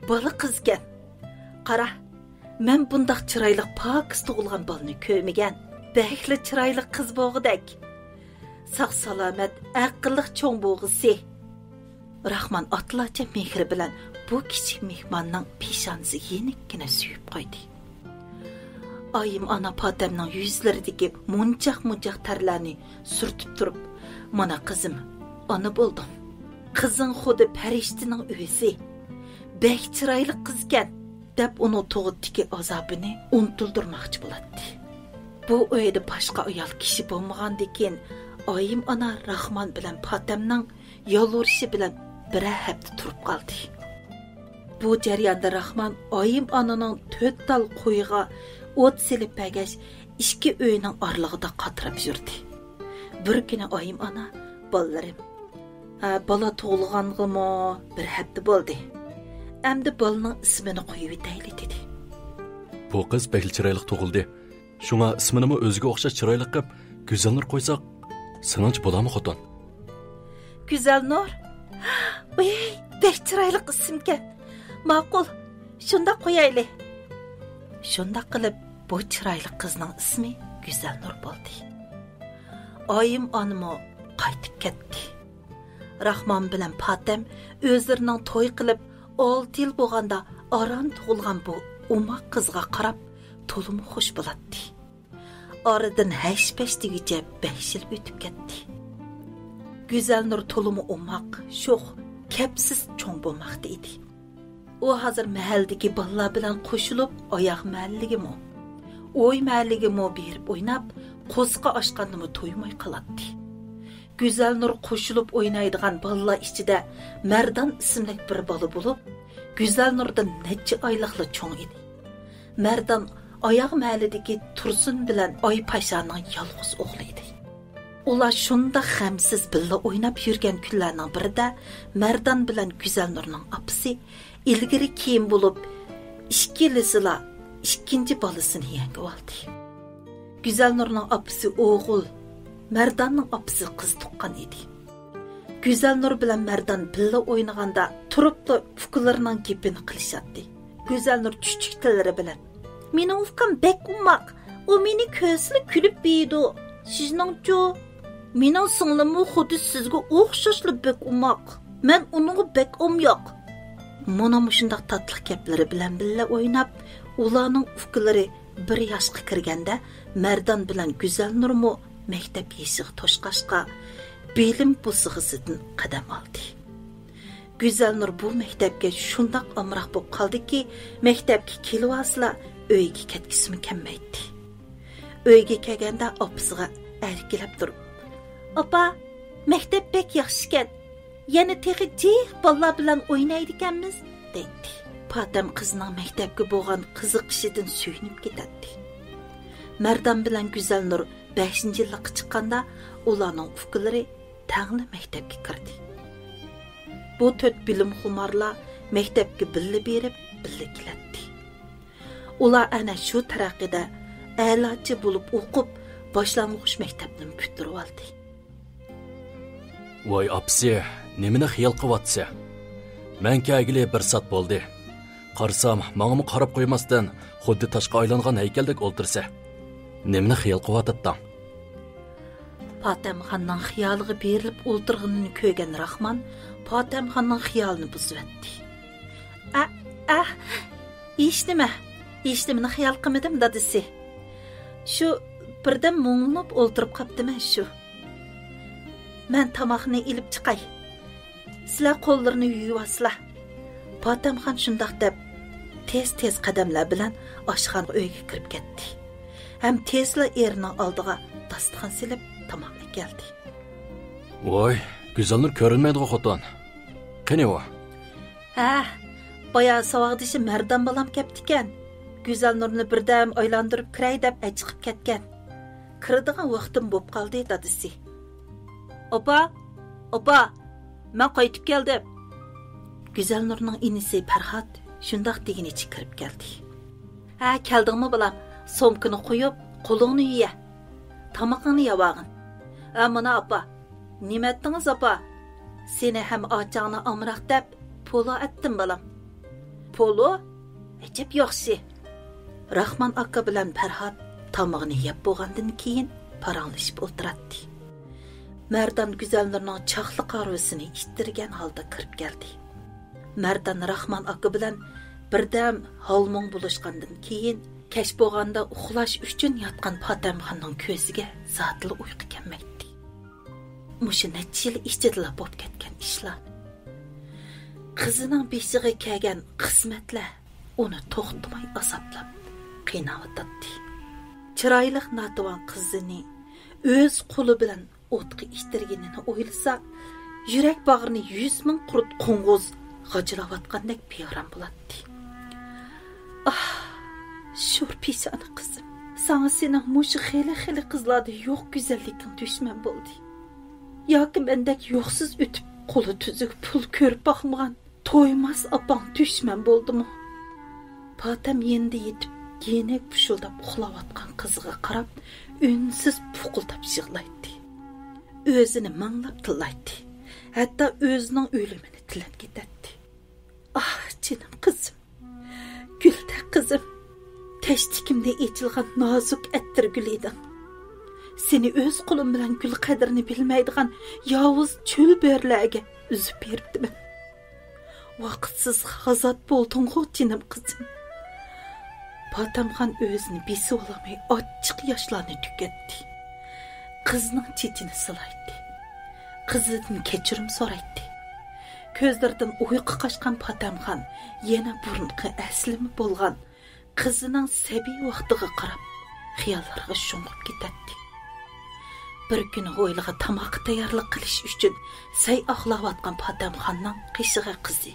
بالا قىزكەن. قارا، مەن بۇنداق چىرايلىق پاكىز تۇغۇلغان بالىنى كۆرمىگەن. بەكلا چىرايلىق قىز بولغۇدەك. ساق-سالامەت، ئەقىللىق چوڭ بولغۇسى. راخمان ئاتىلارچە مېھرى بىلەن بۇ كىچىك مېھماننىڭ پېشانىسىگە يېنىككىنە سۆيۈپ قويدى. ئايىم ئانا پاتەمنىڭ يۈزلىرىدىكى مونچاق-مونچاق تەرلەرنى سۈرتۈپ تۇرۇپ، مانا قىزىم، ئانا بولدۇڭ. قىزىڭ خۇددى پەرىشتىنىڭ ئۆزى. بەك چىرايلىق قىزكەن، دەپ ئۇنىڭ تۇغۇتتىكى ئازابىنى ئۇنتۇلدۇرماقچى بولاتتى. بۇ ئۆيدە باشقا ئايال كىشى بولمىغاندىكىن، ئايىم ئانا راخمان بىلەن پاتەمنىڭ يالۋۇرۇشى بىلەن بىرەر ھەپتە تۇرۇپ قالدى. بۇ جەرياندا راخمان ئايىم ئانىنىڭ تۆت تال قويىغا ئوت سېلىپ بەرگەچ، ئىككى ئۆينىڭ ئارىلىقىدا قاتراپ يۈردى. بىر كۈنى ئايىم ئانا، بالىلىرىم، ھە، بالا تۇغۇلغانغىمۇ بىر ھەپتە بولدى. ئەمدى بالىنىڭ ئىسمىنى قويۇۋېتەيلى، دېدى. بۇ قىز بەكلا چىرايلىق تۇغۇلدى. شۇڭا ئىسمىنىمۇ ئۆزىگە ئوخشاش چىرايلىق قىلىپ، گۈزەلنۇر قويساق، سېنىڭچە بولامۇ، خوتۇن؟ گۈزەلنۇر؟ ۋىي، بەك چىرايلىق ئىسىمكەن. ماقۇل، شۇنداق قويايلى. شۇنداق قىلىپ، بۇ چىرايلىق قىزنىڭ ئىسمى گۈزەلنۇر بولدى. ئايىم ئانىمۇ قايتىپ كەتتى. راخمان بىلەن پاتەم ئۆزلىرىنىڭ توي قىلىپ ئالتە يىل بولغاندا ئاران تۇغۇلغان بۇ ئوماق قىزغا قاراپ تولىمۇ خۇش بولاتتى. ئارىدىن ھەش-پەش دېگۈچە بەش يىل ئۆتۈپ كەتتى. گۈزەلنۇر تولىمۇ ئوماق، شوخ، كەپسىز چوڭ بولماقتا ئىدى. ئۇ ھازىر مەھەللىدىكى بالىلار بىلەن قوشۇلۇپ ئاياغ مەھەللىگىمۇ، ئوي مەھەللىگىمۇ بېرىپ ئويناپ، قورسىقى ئاچقاندىمۇ تويماي قالاتتى. گۈزەلنۇر قوشۇلۇپ ئوينايدىغان بالىلار ئىچىدە مەردان ئىسىملىك بىر بالا بولۇپ، گۈزەلنۇردىن نەچچە ئايلىقلا چوڭ ئىدى. مەردان ئاياغ مەھەللىدىكى تۇرسۇن بىلەن ئايپاشانىڭ يالغۇز ئوغلى ئىدى. ئۇلار شۇنداق غەمسىز بىللە ئويناپ يۈرگەن كۈنلەرنىڭ بىرىدە مەردان بىلەن گۈزەلنۇرنىڭ ئاپىسى ئىلگىرى كېيىن بولۇپ، ئىككىلىسىلا ئىككىنچى بالىسىنى يەڭگىۋالدى. گۈزەلنۇرنىڭ ئاپىسى ئوغۇل، مەرداننىڭ ئاپىسى قىز تۇغقان ئىدى. گۈزەلنۇر بىلەن مەردان بىللە ئوينىغاندا تۇرۇپلا ئۇكىلىرىنىڭ گېپىنى قىلىشاتتى. گۈزەلنۇر چۈچۈك تىللىرى بىلەن، «مېنىڭ ئۇكام بەك ئوماق، ئۇ مېنى كۆرسىلا كۈلۈپ بېرىدۇ. سىزنىڭچۇ؟» «مېنىڭ سىڭلىممۇ خۇددى سىزگە ئوخشاشلا بەك ئوماق. مەن ئۇنىڭغا بەك ئومياق.» مانا مۇشۇنداق تاتلىق گەپلىرى بىلەن بىللە ئويناپ، ئۇلارنىڭ ئۇكىلىرى بىر ياشقا كىرگەندە، مەردان بىلەن گۈزەلنۇرمۇ مەكتەپ يېشىغا توشقاچقا، بىلىم بوسۇغىسىدىن قەدەم ئالدى. گۈزەلنۇر بۇ مەكتەپكە شۇنداق ئامراق بولۇپ قالدىكى، مەكتەپكە كېلىۋالسىلا ئۆيگە كەتكۈسىمۇ كەلمەيتتى. ئۆيگە كەلگەندە ئاپىسىغا ئەركىلەپ تۇرۇپ، «ئاپا، مەكتەپ بەك ياخشىكەن. يەنە تېخى جىق بالىلار بىلەن ئوينايدىكەنمىز» دەيتتى. پاتەم قىزنىڭ مەكتەپكە بولغان قىزىقىشىدىن سۆيۈنۈپ كېتەتتى. مەردان بىلەن گۈزەلنۇر بەشىنچى يىللىققا چىققاندا، ئۇلارنىڭ ئۇكىلىرى تەڭلا مەكتەپكە كىردى. بۇ تۆت بىلىمخۇمارلار مەكتەپكە بىللە بېرىپ، بىللە كېلەتتى. ئۇلار ئەنە شۇ تەرەققىدە ئەلاچى بولۇپ ئوقۇپ، باشلانغۇچ مەكتەپنىمۇ پۈتتۈرۈۋالدى. ۋاي ئاپىسى، نېمىنى خىيال قىلىۋاتىسەن؟ مەن كەلگىلى بىر سائەت بولدى. قارىسام، ماڭىمۇ قاراپ قويماستىن، خۇددى تاشقا ئايلانغان ھەيكەلدەك ئولتۇرىسەن. نېمىنى خىيال قىلىۋاتاتتىڭ؟ پاتەمخاننىڭ خىيالىغا بېرىلىپ ئولتۇرغىنىنى كۆرگەن راخمان پاتەمخاننىڭ خىيالىنى بۇزۇۋەتتى. ئە، ئە، ھېچنېمە، ھېچنېمىنى خىيال قىلمىدىم، دادىسى. شۇ بىردەم مۇڭلىنىپ ئولتۇرۇپ قاپتىمەن شۇ. مەن تاماقنى ئېلىپ چىقاي. سىلەر قوللىرىنى يۇيۇۋالسىلا. پاتەمخان شۇنداق دەپ، تېز-تېز قەدەملەر بىلەن ئاشخانا ئۆيگە كىرىپ كەتتى. ھەم تېزلا ئېرىنىڭ ئالدىغا داستىخان سېلىپ، تاماق ئەكەلدى. ۋاي، گۈزەلنۇر كۆرۈنمەيدىغۇ خوتۇن. قېنى ئۇ؟ ھە، بايا ساۋاقدىشى مەردان بالام كەپتىكەن. گۈزەلنۇرنى بىردەم ئايلاندۇرۇپ كىرەي دەپ ئەچىقىپ كەتكەن. كىرىدىغان ۋاقتىم بوپ قالدى، دادىسى. ئاپا، ئاپا، مەن قايتىپ كەلدىم. گۈزەلنۇرنىڭ ئىنىسى پەرھات شۇنداق دېگىنىچە كىرىپ كەلدى. ھە، كەلدىڭمۇ بالام؟ سومكىنى قويۇپ، قولۇڭنى يۇيە. تامىقىڭنى يەۋالغىن. ھە، مانا ئاپا. نېمە ئەتتىڭىز ئاپا؟ سېنى ھەم ئاچاڭنى ئامراق دەپ، پولۇ ئەتتىم، بالام. پولۇ؟ ئەجەب ياخشى. راخمان ئاكا بىلەن پەرھات تامىقىنى يەپ بولغاندىن كېيىن پاراڭلىشىپ ئولتۇراتتى. مەردان گۈزەلنۇرنىڭ چاقلىق ھارۋىسىنى ئىتتىرگەن ھالدا كىرىپ كەلدى. مەردان راخمان ئاكا بىلەن بىردەم ھال-مۇڭ بولۇشقاندىن كېيىن، كەچ بولغاندا ئۇخلاش ئۈچۈن ياتقان پاتەمخاننىڭ كۆزىگە زادىلا ئۇيقۇ كەلمەيتتى. مۇشۇ نەچچە يىل ئىچىدىلا بولۇپ كەتكەن ئىشلار. قىزىنىڭ بېشىغا كەلگەن قىسمەتلەر ئۇنى توختىماي ئازابلاپ، قىيناۋاتاتتى. چىرايلىق ناتىۋان قىزىنى ئۆز قولى بىلەن ئوتقا ئىتتىرگىنىنى ئويلىسا، يۈرەك باغرىنى يۈز مىڭ قۇرت قوڭغۇز غاجىلاۋاتقاندەك بىئارام بولاتتى. ئاھ، شور پېشانە قىزىم، ساڭا سېنىڭ مۇشۇ خېلى-خېلى قىزلاردا يوق گۈزەللىكىڭ دۈشمەن بولدى. ياكى مەندەك يوقسۇز ئۆتۈپ، قولى تۈزۈك پۇل كۆرۈپ باقمىغان تويماس ئاپاڭ دۈشمەن بولدىمۇ؟ پاتەم يېنىدا يېتىپ، يېنىك پۇشۇلداپ ئۇخلاۋاتقان قىزىغا قاراپ، ئۈنسىز پۇقۇلداپ يىغلايتتى. ئۆزىنى ماڭلاپ تىللايتتى. ھەتتا ئۆزىنىڭ ئۆلۈمىنى تىلەپ كېتەتتى. ئاھ، جېنىم قىزىم، گۈلدەك قىزىم، تەشتىكىمدە ئېچىلغان نازۇك ئەتىر گۈل ئىدىڭ. سېنى ئۆز قولۇم بىلەن گۈل قەدرىنى بىلمەيدىغان ياۋۇز چۆل بۆرىلەرگە ئۈزۈپ بېرىپتىمەن. ۋاقىتسىز غازات بولدۇڭغۇ، جېنىم قىزىم. پاتەمخان ئۆزىنى بېسىۋالالماي ئاچچىق ياشلارنى تۆكەتتى. قىزنىڭ چېچىنى سىلايتتى. قىزىدىن كەچۈرۈم سورايتتى. كۆزلىرىدىن ئۇيقۇ قاچقان پاتەمخان يەنە بۇرۇنقى ئەسلىمە بولغان قىزىنىڭ سەبىي ۋاقتىغا قاراپ، خىياللارغا شۇڭغۇپ كېتەتتى. بىر كۈنى ھويلىغا تاماققا تەييارلىق قىلىش ئۈچۈن سەي ئاقلاۋاتقان پاتەمخاننىڭ قېشىغا قىزى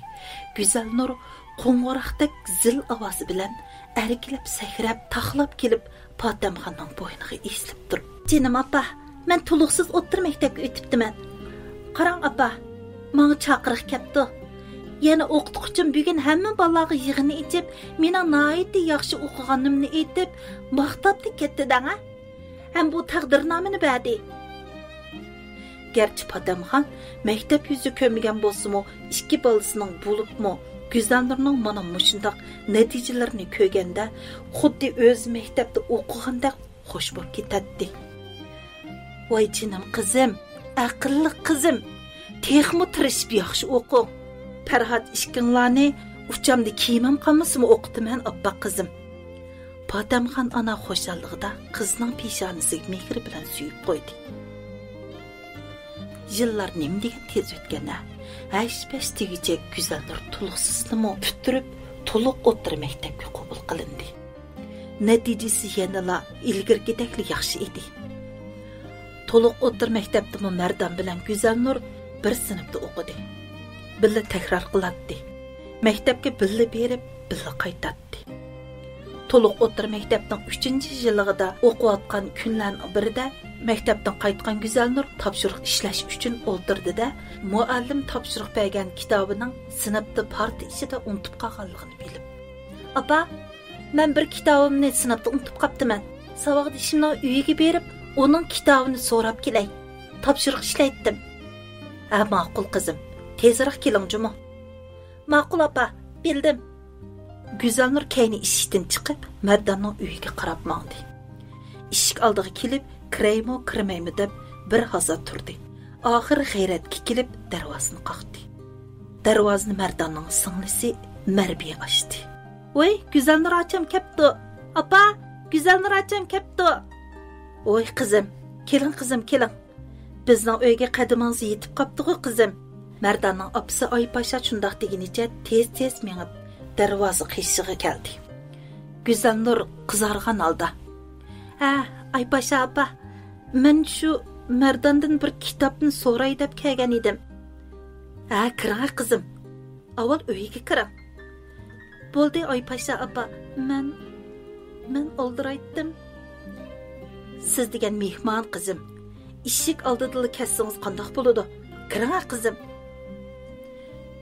گۈزەلنۇر قوڭغۇراقتەك زىل ئاۋازى بىلەن ئەركىلەپ سەكرەپ، تاقلاپ كېلىپ، پاتەمخاننىڭ بوينىغا ئېسىلىپ تۇرۇپ، جېنىم ئاپا، مەن تولۇقسىز ئوتتۇرا مەكتەپكە ئۆتۈپتىمەن. قاراڭ ئاپا، ماڭا چاقىرىق كەپتۇ. يەنە ئوقۇتقۇچىم بۈگۈن ھەممە بالىلارغا يىغىن ئېچىپ، مېنىڭ ناھايىتى ياخشى ئوقۇغىنىمنى ئېيتىپ، ماختاپتى كەتتى دەڭە. ھەم بۇ تەقدىرنامىنى بەردى. گەرچە پاتەمخان مەكتەپ يۈزى كۆرمىگەن بولسىمۇ، ئىككى بالىسىنىڭ، بولۇپمۇ گۈزەلنۇرنىڭ مانا مۇشۇنداق نەتىجىلىرىنى كۆرگەندە، خۇددى ئۆزى مەكتەپتە ئوقۇغاندەك خوش بولۇپ كېتەتتى. ۋاي جېنىم قىزىم، ئەقىللىق قىزىم، تېخىمۇ تىرىشىپ ياخشى ئوقۇڭ. پەرھات ئىككىڭلارنى ئۇچامدا كىيىمىم قالمىسىمۇ ئوقۇتىمەن، ئاپپاق قىزىم. پاتەمخان ئانا خۇشاللىقىدا قىزنىڭ پېشانىسىگە مېھرى بىلەن سۆيۈپ قويدى. يىللار نېمە دېگەن تېز ئۆتكەن-ھە! ھەش-پەش دېگۈچە گۈزەلنۇر تولۇقسىزنىمۇ پۈتتۈرۈپ، تولۇق ئوتتۇرا مەكتەپكە قوبۇل قىلىندى. نەتىجىسى يەنىلا ئىلگىرىكىدەكلا ياخشى ئىدى. تولۇق ئوتتۇرا مەكتەپتىمۇ مەردان بىلەن گۈزەلنۇر بىر سىنىپتا ئوقۇدى. بىللە تەكرار قىلاتتى. مەكتەپكە بىللە بېرىپ، بىللە قايتاتتى. تولۇق ئوتتۇرا مەكتەپنىڭ ئۈچىنچى يىللىقىدا ئوقۇۋاتقان كۈنلەرنىڭ بىرىدە مەكتەپتىن قايتقان گۈزەلنۇر تاپشۇرۇق ئىشلەش ئۈچۈن ئولتۇردى-دە، مۇئەللىم تاپشۇرۇق بەرگەن كىتابىنىڭ سىنىپتا پارتا ئىچىدە ئۇنتۇپ قالغانلىقىنى بىلىپ، ئاپا، مەن بىر كىتابىمنى سىنىپتا ئۇنتۇپ قاپتىمەن. ساۋاقدىشىمنىڭ ئۆيىگە بېرىپ، ئۇنىڭ كىتابىنى سوراپ كېلەي. تاپشۇرۇق ئىشلەيتتىم. ھە، ماقۇل قىزىم، تېزراق كېلىڭ جۇمۇ. ماقۇل ئاپا، بىلدىم. گۈزەلنۇر كەينى ئىشىكتىن چىقىپ، مەرداننىڭ ئۆيىگە قاراپ ماڭدى. ئىشىك ئالدىغا كېلىپ، كىرەيمۇ، كىرمەيمۇ دەپ بىر ھازا تۇردى. ئاخىرى غەيرەتكە كېلىپ، دەرۋازىنى قاقتى. دەرۋازىنى مەرداننىڭ سىڭلىسى مەربىيە ئاچتى. ۋوي، گۈزەلنۇر ئاچام كەپتۇ! ئاپا، گۈزەلنۇر ئاچام كەپتۇ! ۋوي، قىزىم، كېلىڭ، قىزىم، كېلىڭ. بىزنىڭ ئۆيگە قەدىمىڭىز يېتىپ قاپتىغۇ، قىزىم. مەرداننىڭ ئاپىسى ئايپاشا شۇنداق دېگىنىچە تېز-تېز مېڭىپ، دەرۋازا قېشىغا كەلدى. گۈزەلنۇر قىزارغان ھالدا، ھە، ئايپاشا ئاپا، مەن شۇ مەرداندىن بىر كىتابنى سوراي دەپ كەلگەن ئىدىم. ھە، كىرىڭە، قىزىم. ئاۋۋال ئۆيگە كىرىڭ. بولدى، ئايپاشا ئاپا، مەن، مەن ئالدىرايتتىم. سىز دېگەن مېھمان، قىزىم. ئىشىك ئالدىدىلا كەتسىڭىز قانداق بولىدۇ؟ كىرىڭە، قىزىم.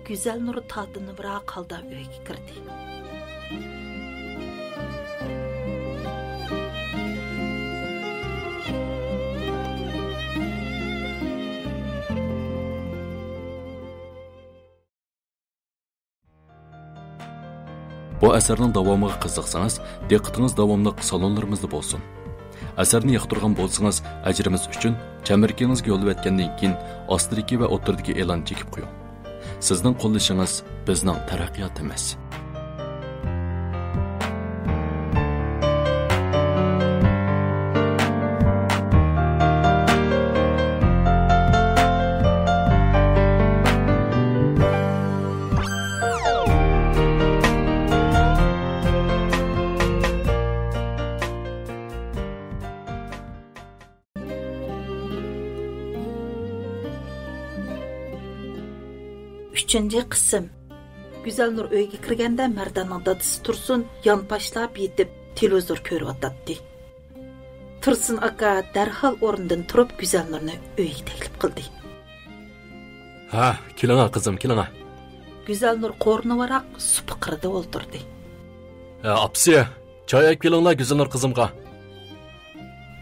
گۈزەلنۇر تاتىنىپراق ھالدا ئۆيگە كىردى. بۇ ئەسەرنىڭ داۋامىغا قىزىقسىڭىز، دىققىتىڭىز داۋاملىق سالونلىرىمىزدا بولسۇن. ئەسەرنى ياقتۇرغان بولسىڭىز، ئەجرىمىز ئۈچۈن چەمبىرىكىڭىزگە يوللىۋەتكەندىن كېيىن، ئاستىدىكى ۋە ئوتتۇرىدىكى ئېلاننى چېكىپ قويۇڭ. سىزنىڭ قوللىشىڭىز بىزنىڭ تەرەققىياتىمىز. ئۈچىنچى قىسىم. گۈزەلنۇر ئۆيگە كىرگەندە، مەرداننىڭ دادىسى تۇرسۇن يانپاشلاپ يېتىپ، تېلېۋىزور كۆرۈۋاتاتتى. تۇرسۇن ئاكا دەرھال ئورنىدىن تۇرۇپ، گۈزەلنۇرنى ئۆيگە تەكلىپ قىلدى. ھە، كېلىڭە، قىزىم، كېلىڭە. گۈزەلنۇر قورۇنۇۋاراق سۇپا قىرىدا ئولتۇردى. ھە، ئاپىسى، چاي ئەپ كېلىڭلار گۈزەلنۇر قىزىمغا.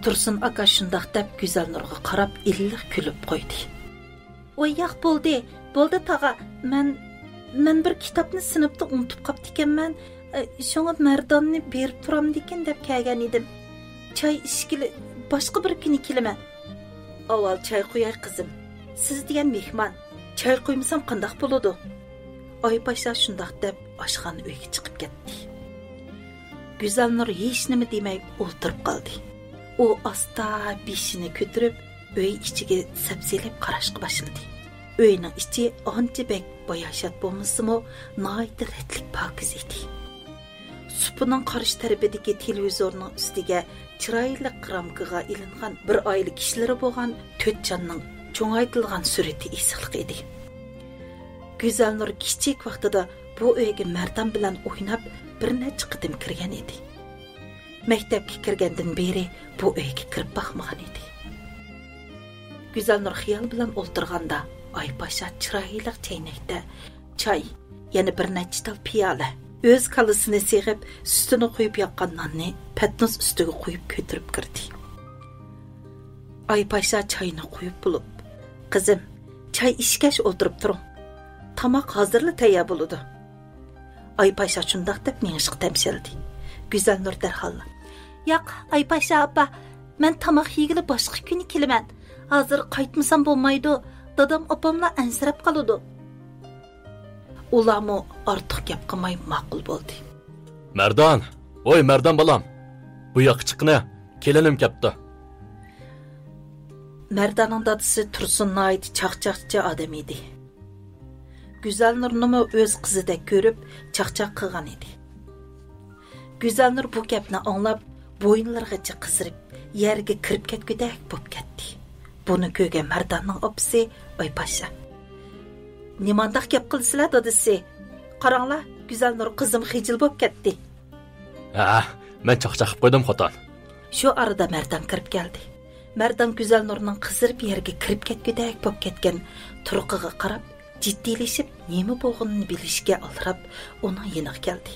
تۇرسۇن ئاكا شۇنداق دەپ، گۈزەلنۇرغا قاراپ ئىللىق كۈلۈپ قويدى. ۋاي ياق، بولدى، بولدى تاغا. مەن، مەن بىر كىتابنى سىنىپتا ئۇنتۇپ قاپتىكەنمەن. ئە، شۇڭا مەرداننى بېرىپ تۇرامدىكىن دەپ كەلگەن ئىدىم. چاي ئىچكىلى باشقا بىر كۈنى كېلىمەن. ئاۋۋال چاي قۇياي، قىزىم. سىز دېگەن مېھمان. چاي قۇيمىسام قانداق بولىدۇ؟ ئايپاشا شۇنداق دەپ ئاشخانا ئۆيگە چىقىپ كەتتى. گۈزەلنۇر ھېچنېمە دېمەي ئولتۇرۇپ قالدى. ئۇ ئاستا بېشىنى كۆتۈرۈپ، ئۆي ئىچىگە سەپسېلىپ قاراشقا باشلىدى. ئۆينىڭ ئىچى ئانچە بەك باياشات بولمىسىمۇ، ناھايىتى رەتلىك، پاكىز ئىدى. سۇپىنىڭ قارشى تەرىپىدىكى تېلېۋىزورنىڭ ئۈستىگە چىرايلىق رامكىغا ئېلىنغان بىر ئائىلە كىشىلىرى بولغان تۆت جاننىڭ چوڭايتىلغان سۈرىتى ئېسىقلىق ئىدى. گۈزەلنۇر كىچىك ۋاقتىدا بۇ ئۆيگە مەردان بىلەن ئويناپ بىر نەچچە قېتىم كىرگەن ئىدى. مەكتەپكە كىرگەندىن بېرى بۇ ئۆيگە كىرىپ باقمىغان ئىدى. گۈزەلنۇر خىيال بىلەن ئولتۇرغاندا، ئايپاشا چىرايلىق چەينەكتە چاي، يەنە بىر نەچچە تال پىيالە، ئۆز كالىسىنى سېغىپ، سۈتىنى قۇيۇپ ياققان ناننى پەتنۇس ئۈستىگە قويۇپ كۆتۈرۈپ كىردى. ئايپاشا چاينى قۇيۇپ بولۇپ، «قىزىم، چاي ئىچكەچ ئولتۇرۇپ تۇرۇڭ. تاماق ھازىرلا تەييار بولىدۇ.» ئايپاشا شۇنداق دەپ مېڭىشقا تەمشەلدى. گۈزەلنۇر دەرھال، «ياق، ئايپاشا ئاپا، مەن تاماق يېگىلى باشقا كۈنى كېلىمەن. ھازىر قايتمىسام بولمايدۇ، دادام ئاپاملا ئەنسىرەپ قالىدۇ.» ئۇلارمۇ ئارتۇق گەپ قىلماي ماقۇل بولدى. «مەردان! ۋوي، مەردان بالام! بۇ ياققا چىققىنە، كېلىنىم كەپتۇ.» مەرداننىڭ دادىسى تۇرسۇن ناھايىتى چاقچاقچى ئادەم ئىدى. گۈزەلنۇرنىمۇ ئۆز قىزىدەك كۆرۈپ، چاقچاق قىلغان ئىدى. گۈزەلنۇر بۇ گەپنى ئاڭلاپ، بويۇنلىرىغىچە قىزىرىپ، يەرگە كىرىپ كەتكۈدەك بولۇپ كەتتى. بۇنى كۆرگەن مەرداننىڭ ئاپىسى ئايپاشا، «نېمانداق گەپ قىلىسىلەر، دادىسى؟ قاراڭلار، گۈزەلنۇر قىزىم خىجىل بولۇپ كەتتى.» «ھە، مەن چاقچاق قىلىپ قويدۇم، خوتۇن.» شۇ ئارىدا مەردان كىرىپ كەلدى. مەردان گۈزەلنۇرنىڭ قىزىرىپ يەرگە كىرىپ كەتكۈدەك بولۇپ كەتكەن تۇرقىغا قاراپ، جىددىيلىشىپ، نېمە بولغىنىنى بىلىشكە ئالدىراپ، ئۇنىڭ يېنىغا كەلدى.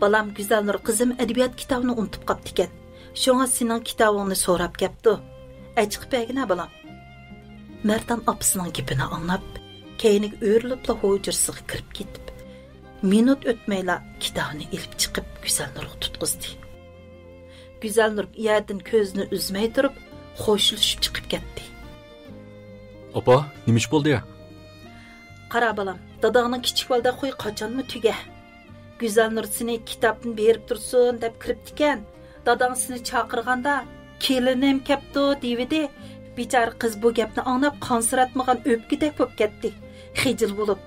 «بالام، گۈزەلنۇر قىزىم ئەدەبىيات كىتابىنى ئۇنتۇپ قاپتىكەن. شۇڭا سېنىڭ كىتابىڭنى سوراپ كەپتۇ. ئەچىقىپ بەرگىنە، بالام.» مەردان ئاپىسىنىڭ گېپىنى ئاڭلاپ، كەينىگە ئۆرۈلۈپلا ھۇجرىسىغا كىرىپ كېتىپ، مىنۇت ئۆتمەيلا كىتابىنى ئېلىپ چىقىپ، گۈزەلنۇرغا تۇتقۇزدى. گۈزەلنۇر يەردىن كۆزىنى ئۈزمەي تۇرۇپ، خوشلىشىپ چىقىپ كەتتى. «ئاپا، نېمە ئىش بولدى؟» «قارا، بالام، داداڭنىڭ كىچىك بالىدا خۇي قاچانمۇ تۈگە. گۈزەلنۇر سېنى كىتابتىن بېرىپ تۇرسۇن دەپ كىرىپتىكەن. داداڭ سېنى چاقىرغاندا، كېلىنىم كەپتۇ دېيىۋىدى. بىچارە قىز بۇ گەپنى ئاڭلاپ، قانسىراپمىغان ئۆپكىدەك بولۇپ كەتتى. خىجىل بولۇپ.»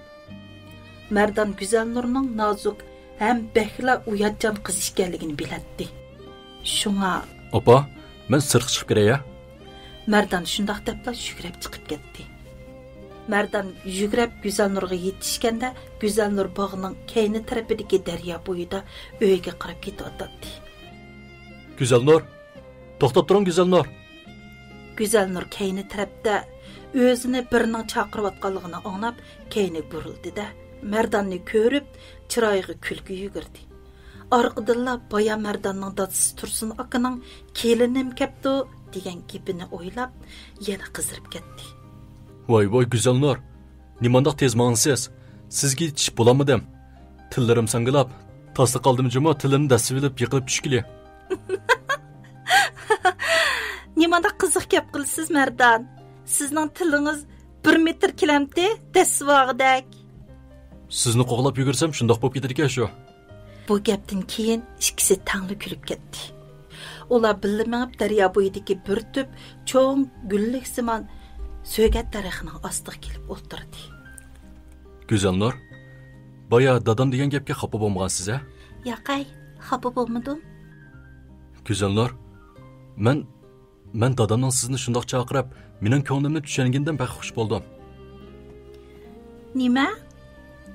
مەردان گۈزەلنۇرنىڭ نازۇك ھەم بەكلا ئۇياتچان قىز ئىكەنلىكىنى بىلەتتى. شۇڭا، «ئاپا، مەن سىرتقا چىقىپ كىرەي، ھە؟» مەردان شۇنداق دەپلا يۈگرەپ چىقىپ كەتتى. مەردان يۈگرەپ گۈزەلنۇرغا يېتىشكەندە، گۈزەلنۇر باغنىڭ كەينى تەرىپىدىكى دەريا بويىدا ئۆيگە قاراپ كېتىۋاتاتتى. «گۈزەلنۇر! توختاپ تۇرۇڭ، گۈزەلنۇر!» گۈزەلنۇر كەينى تەرەپتە ئۆزىنى بىرىنىڭ چاقىرىۋاتقانلىقىنى ئاڭلاپ، كەينىگە بۇرۇلدى-دە، مەرداننى كۆرۈپ، چىرايىغا كۈلكە يۈگۈردى. ئارقىدىنلا بايا مەرداننىڭ دادىسى تۇرسۇن ئاكىنىڭ «كېلىنىم كەپتۇ» دېگەن گېپىنى ئويلاپ، يەنە قىزىرىپ كەتتى. «ۋاي، ۋاي، گۈزەلنۇر! نېمانداق تېز ماڭىسىز؟ سىزگە يېتىشىپ بولالمىدىم. تىللىرىم ساڭگىلاپ، تاسلا قالدىم جۇمۇ، تىلىمنى دەسسىۋېلىپ يىقىلىپ چۈشكىلى.» «نېمانداق قىزىق گەپ قىلىسىز، مەردان؟ سىزنىڭ تىلىڭىز بىر مېتىر كېلەمتى، دەسسىۋالغۇدەك.» «سىزنى قوغلاپ يۈگۈرسەم، شۇنداق بولۇپ كېتىدىكەن شۇ.» بۇ گەپتىن كېيىن ئىككىسى تەڭلا كۈلۈپ كەتتى. ئۇلار بىللە مېڭىپ، دەريا بويىدىكى بىر تۈپ چوڭ گۈللۈكسىمان سۆگەت دەرىخىنىڭ ئاستىغا كېلىپ ئولتۇردى. «گۈزەلنۇر، بايا دادام دېگەن گەپكە خاپا بولمىغانسىز، ھە؟» «ياقەي، خاپا بولمىدىم.» «گۈزەلنۇر، مەن، مەن دادامنىڭ سىزنى شۇنداق چاقىرىپ، مېنىڭ كۆڭلۈمنى چۈشەنگىنىدىن بەك خۇش بولدۇم.» «نېمە؟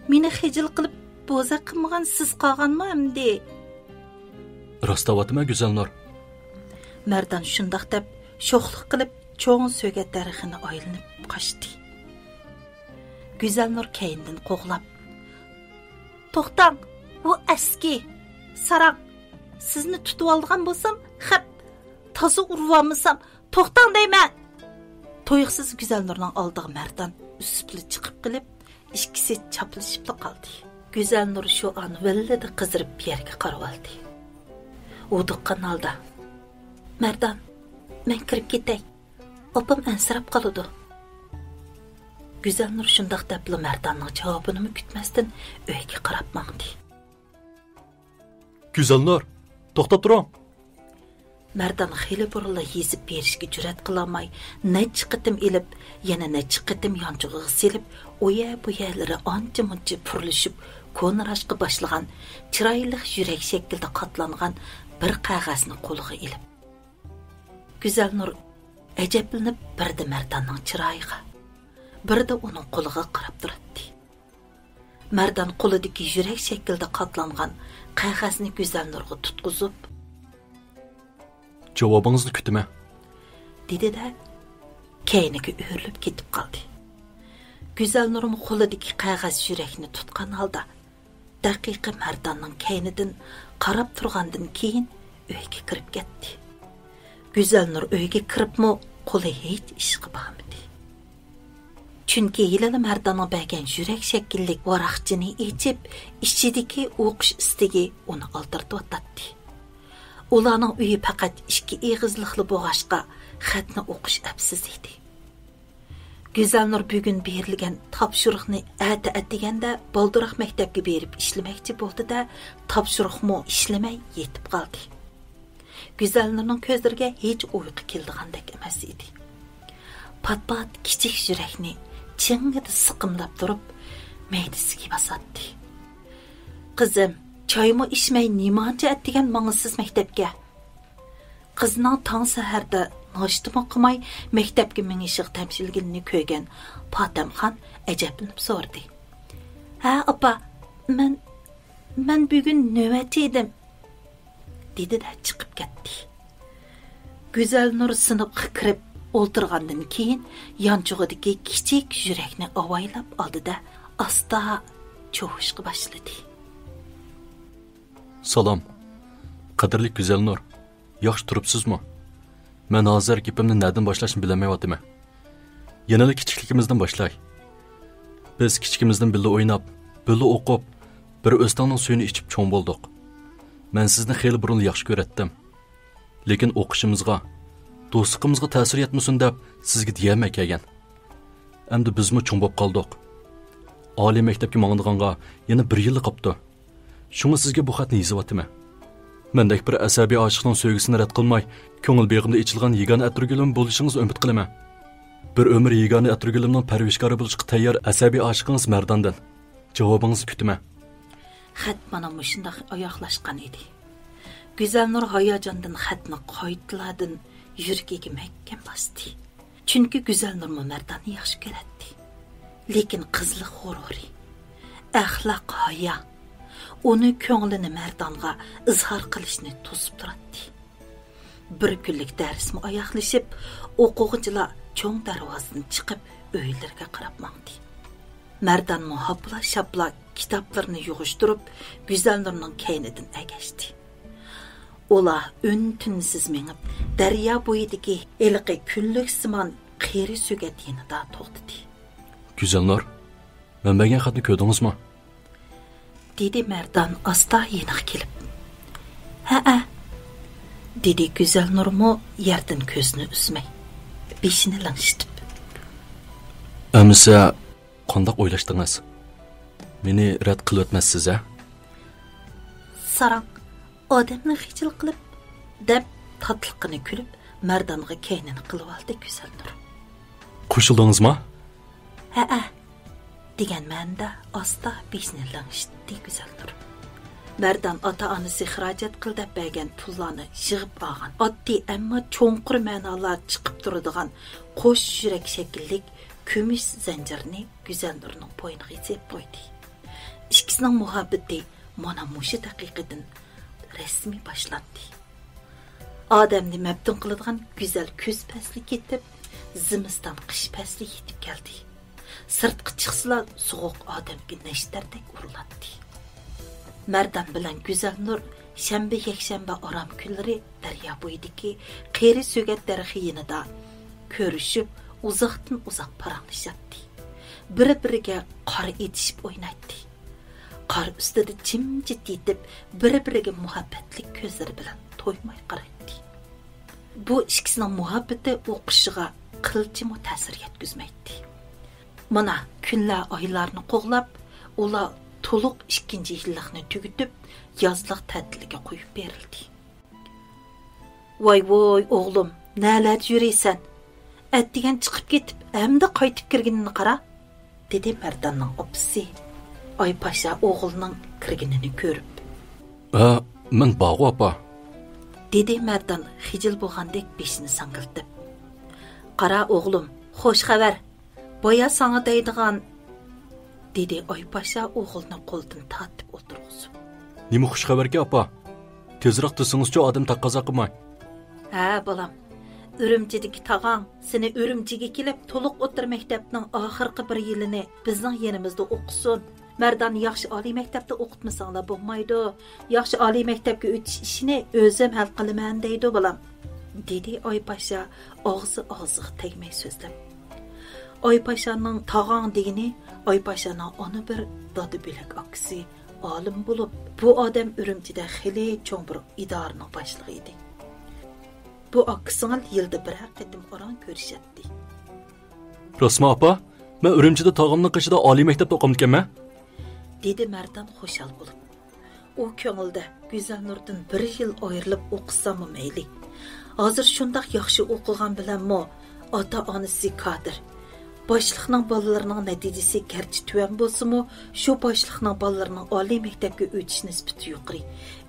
مېنى خىجىل قىلىپ، بوزەك قىلمىغان سىز قالغانمۇ ئەمدى؟» «راست دەۋاتىمەن، گۈزەلنۇر.» مەردان شۇنداق دەپ، شوخلۇق قىلىپ، چوڭ سۆگەت دەرىخىنى ئايلىنىپ قاچتى. گۈزەلنۇر كەينىدىن قوغلاپ، «توختاڭ، ئۇ ئەسكى، ساراڭ. سىزنى تۇتۇۋالىدىغان بولسام، خەپ، تازا ئۇرۇۋالمىسام، توختاڭ دەيمەن!» تۇيۇقسىز گۈزەلنۇرنىڭ ئالدىغا مەردان ئۈسۈپلا چىقىپ قېلىپ، ئىككىسى چاپلىشىپلا قالدى. گۈزەلنۇر شۇ ئان ۋىللىدە قىزىرىپ يەرگە قارىۋالدى. ھودۇققان ھالدا، «مەردان، مەن كىرىپ كېتەي. ئاپام ئەنسىرەپ قالىدۇ. گۈزەلنۇر شۇنداق دەپلا مەرداننىڭ جاۋابىنىمۇ كۈتمەستىن ئۆيگە قاراپ ماڭدى. گۈزەلنۇر، توختاپ تۇرۇڭ! مەردان خېلى بۇرۇنلا يېزىپ بېرىشكە جۈرئەت قىلالماي، نەچچە قېتىم ئېلىپ، يەنە نەچچە قېتىم يانچۇقىغا سېلىپ، ئۇ يەر بۇ يەرلىرى ئانچە مۇنچە پۇرلىشىپ، كونىراشقا باشلىغان چىرايلىق يۈرەك شەكلىدە قاتلانغان بىر قەغەزنى قولىغا ئېلىپ، گۈزەلنۇر ئەجەبلىنىپ بىردە مەرداننىڭ چىرايىغا، بىردە ئۇنىڭ قولىغا قاراپ تۇراتتى. مەردان قولىدىكى يۈرەك شەكلىدە قاتلانغان قەغەزنى گۈزەلنۇرغا تۇتقۇزۇپ، جاۋابىڭىزنى كۈتىمەن، دېدى-دە، كەينىگە ئۆرۈلۈپ كېتىپ قالدى. گۈزەلنۇرمۇ قولىدىكى قەغەز يۈرەكنى تۇتقان ھالدا دەقىقە مەرداننىڭ كەينىدىن قاراپ تۇرغاندىن كېيىن ئۆيگە كىرىپ كەتتى. گۈزەلنۇر ئۆيگە كىرىپمۇ قولى ھېچ ئىشقا بارمىدى. چۈنكى ھېلىلا مەرداننىڭ بەرگەن يۈرەك شەكىللىك ۋاراقچىنى ئېچىپ، ئىچىدىكى ئوقۇش ئىستىكى ئۇنى ئالدىرىتىۋاتاتتى. ئۇلارنىڭ ئۆيى پەقەت ئىككى ئېغىزلىقلا بولغاچقا، خەتنى ئوقۇش ئەپسىز ئىدى. گۈزەلنۇر بۈگۈن بېرىلگەن تاپشۇرۇقنى ئەتە ئەتىگەندە بالدۇراق مەكتەپكە بېرىپ ئىشلىمەكچى بولدى-دە، تاپشۇرۇقمۇ ئىشلىمەي يېتىپ قالدى. گۈزەلنۇرنىڭ كۆزلىرىگە ھېچ ئۇيقۇ كېلىدىغاندەك ئەمەس ئىدى. پات-پات كىچىك يۈرەكنى چىڭڭىدە سىقىملاپ تۇرۇپ، مەيدىسىگە باساتتى. «قىزىم، چايمۇ ئىچمەي، نېمانچە ئەتىگەن ماڭىسىز مەكتەپكە؟» قىزىنىڭ تاڭ سەھەردە ناشتىمۇ قىلماي، مەكتەپكە مېڭىشىغا تەمشىلگىنىنى كۆرگەن پاتەمخان ئەجەبلىنىپ سورىدى. «ھە، ئاپا، مەن، مەن بۈگۈن نۆۋەتچى ئىدىم.» دېدى-دە، چىقىپ كەتتى. گۈزەلنۇر سىنىپقا كىرىپ ئولتۇرغاندىن كېيىن، يانچۇقىدىكى كىچىك يۈرەكنى ئاۋايلاپ ئالدى-دە، ئاستا چوۋۇشقا باشلىدى. سالام، قەدىرلىك گۈزەلنۇر، ياخشى تۇرۇپسىزمۇ؟ مەن ھازىر گېپىمنى نەدىن باشلاشنى بىلەلمەيۋاتىمەن. يەنىلا كىچىكلىكىمىزدىن باشلاي. بىز كىچىكىمىزدىن بىللە ئويناپ، بىللە ئوقۇپ، بىر ئۆستەڭنىڭ سۈيىنى ئىچىپ چوڭ بولدۇق. مەن سىزنى خېلى بۇرۇنلا ياخشى كۆرەتتىم. لېكىن ئوقۇشىمىزغا، دوستلۇقىمىزغا تەسىر يەتمىسۇن دەپ سىزگە دېيەلمەي كەلگەن. ئەمدى بىزمۇ چوڭ بولۇپ قالدۇق. ئالىي مەكتەپكە ماڭىدىغانغا يەنە بىر يىللا قاپتۇ. شۇڭا سىزگە بۇ خەتنى يېزىۋاتىمەن. مەندەك بىر ئەسەبىي ئاشىقنىڭ سۆيگۈسىنى رەت قىلماي، كۆڭۈل بېغىمدا ئېچىلغان يېگانە ئەتىرگۈلۈم بولۇشىڭىزنى ئۈمىد قىلىمەن. بىر ئۆمۈر يېگانە ئەتىرگۈلۈمنىڭ پەرۋىشكارى بولۇشقا تەييار ئەسەبىي ئاشىقىڭىز مەرداندىن. جاۋابىڭىزنى كۈتىمەن. خەت مانا مۇشۇنداق ئاياغلاشقان ئىدى. گۈزەلنۇر ھاياجاندىن خەتنى قايتىلاردىن يۈرىكىگە مەھكەم باستى. چۈنكى گۈزەلنۇرمۇ مەرداننى ياخشى كۆرەتتى. لېكىن قىزلىق غۇرۇرى، ئەخلاق ھايا ئۇنى كۆڭلىنى مەردانغا ئىزھار قىلىشنى توسۇپ تۇراتتى. بىر كۈنلۈك دەرسمۇ ئاياغلىشىپ، ئوقۇغۇچىلار چوڭ دەرۋازىدىن چىقىپ، ئۆيلىرىگە قاراپ ماڭدى. مەردانمۇ ھاپلا-شاپلا كىتابلىرىنى يىغىشتۇرۇپ، گۈزەلنۇرنىڭ كەينىدىن ئەگەشتى. ئۇلار ئۈن-تىنسىز مېڭىپ، دەريا بويىدىكى ھېلىقى كۈنلۈكسىمان قېرى سۆگەت يېنىدا توختىدى. گۈزەلنۇر، مەن بەرگەن خەتنى كۆردىڭىزمۇ؟ دېدى مەردان ئاستا يېنىغا كېلىپ. ھەئە، دېدى گۈزەلنۇرمۇ يەردىن كۆزىنى ئۈزمەي، بېشىنى لىڭشىتىپ. ئەمىسە قانداق ئويلاشتىڭىز؟ مېنى رەت قىلىۋەتمەسسىز ھە؟ ساراڭ، ئادەمنى خىجىل قىلىپ، دەپ تاتلىقىنى كۈلۈپ، مەردانغا كەينىنى قىلىۋالدى گۈزەلنۇر. قوشۇلدىڭىزمۇ؟ ھەئە، دېگەن مەنىدە ئاستا بېشىنى لىڭشىتتى گۈزەلنۇر. مەردان ئاتا-ئانىسى خىراجەت قىل دەپ بەرگەن پۇللارنى يىغىپ ئالغان ئاددىي، ئەمما چوڭقۇر مەنالار چىقىپ تۇرىدىغان قوش يۈرەك شەكىللىك كۈمۈش زەنجىرنى گۈزەلنۇرنىڭ بوينىغا سېلىپ قويدى. ئىككىسىنىڭ مۇھەببىتى مانا مۇشۇ دەقىقىدىن رەسمىي باشلاندى. ئادەمنى مەپتۇن قىلىدىغان گۈزەل كۈز پەسلى كېتىپ، زىمىستان قىش پەسلى يېتىپ كەلدى. سىرتقا چىقسىلا، سوغۇق ئادەمگە نەشتەردەك ئۇرۇلاتتى. مەردان بىلەن گۈزەلنۇر شەنبە، يەكشەنبە ئارام كۈنلىرى دەريا بويىدىكى قېرى سۆگەت دەرىخى يېنىدا كۆرۈشۈپ، ئۇزاقتىن ئۇزاق پاراڭلىشاتتى. بىر-بىرىگە قارا ئېتىشىپ ئوينايتتى. قار ئۈستىدە جىمجىت يېتىپ، بىر-بىرىگە مۇھەببەتلىك كۆزلىرى بىلەن تويماي قارايتتى. بۇ ئىككىسىنىڭ مۇھەببىتى ئوقۇشىغا قىلچىمۇ تەسىر يەتكۈزمەيتتى. مانا، كۈنلەر ئايلارنى قوغلاپ، ئۇلار تولۇق ئىككىنچى يىللىقنى تۈگىتىپ، يازلىق تەتىلگە قويۇپ بېرىلدى. «ۋاي ۋوي، ئوغلۇم، نەلەردە يۈرىسەن؟ ئەتىگەن چىقىپ كېتىپ، ئەمدى قايتىپ كىرگىنىنى قارا.» دېدى مەرداننىڭ ئاپىسى، ئايپاشا ئوغلىنىڭ كىرگىنىنى كۆرۈپ. «ھە، مەن بارغۇ، ئاپا.» دېدى مەردان خىجىل بولغاندەك بېشىنى ساڭگىلتىپ. «قارا ئوغلۇم، خوش خەۋەر، بايا ساڭا دەيدىغان.» دېدى ئايپاشا ئوغلىنى قولىدىن تارتىپ ئولتۇرغۇزۇپ. «نېمە خوش خەۋەركى، ئاپا؟ تېزراق دېسىڭىزچۇ، ئادەم تەقەززا قىلماي.» «ھە، بالام، ئۈرۈمچىدىكى تاغاڭ سېنى ئۈرۈمچىگە كېلىپ، تولۇق ئوتتۇرا مەكتەپنىڭ ئاخىرقى بىر يىلىنى بىزنىڭ يېنىمىزدا ئوقۇسۇن. مەرداننى ياخشى ئالىي مەكتەپتە ئوقۇتمىساڭلار بولمايدۇ. ياخشى ئالىي مەكتەپكە ئۆتۈش ئىشىنى ئۆزۈم ھەل قىلىمەن دەيدۇ، بالام.» دېدى ئايپاشا ئاغزى ئاغزىغا تەگمەي سۆزلەپ. ئايپاشانىڭ تاغاڭ دېگىنى ئايپاشانىڭ ئانا بىر، دادا بۆلەك ئاكىسى ئالىم بولۇپ، بۇ ئادەم ئۈرۈمچىدە خېلى چوڭ بىر ئىدارىنىڭ باشلىقى ئىدى. بۇ ئاكا سىڭىل يىلدا بىرەر قېتىم ئاران كۆرۈشەتتى. «راستمۇ، ئاپا؟ مەن ئۈرۈمچىدە تاغامنىڭ قېشىدا ئالىي مەكتەپتە ئوقۇمدىكەنمەن.» دېدى مەردان خۇشال بولۇپ. ئۇ كۆڭلىدە، «گۈزەلنۇردىن بىر يىل ئايرىلىپ ئوقۇساممۇ مەيلى. ھازىر شۇنداق ياخشى ئوقۇغان بىلەنمۇ ئاتا-ئانىسى كادىر. باشلىقنىڭ بالىلىرىنىڭ نەتىجىسى گەرچە تۆۋەن بولسىمۇ، شۇ باشلىقنىڭ بالىلىرىنىڭ ئالىي مەكتەپكە ئۆتۈش نىسبىتى يۇقىرى.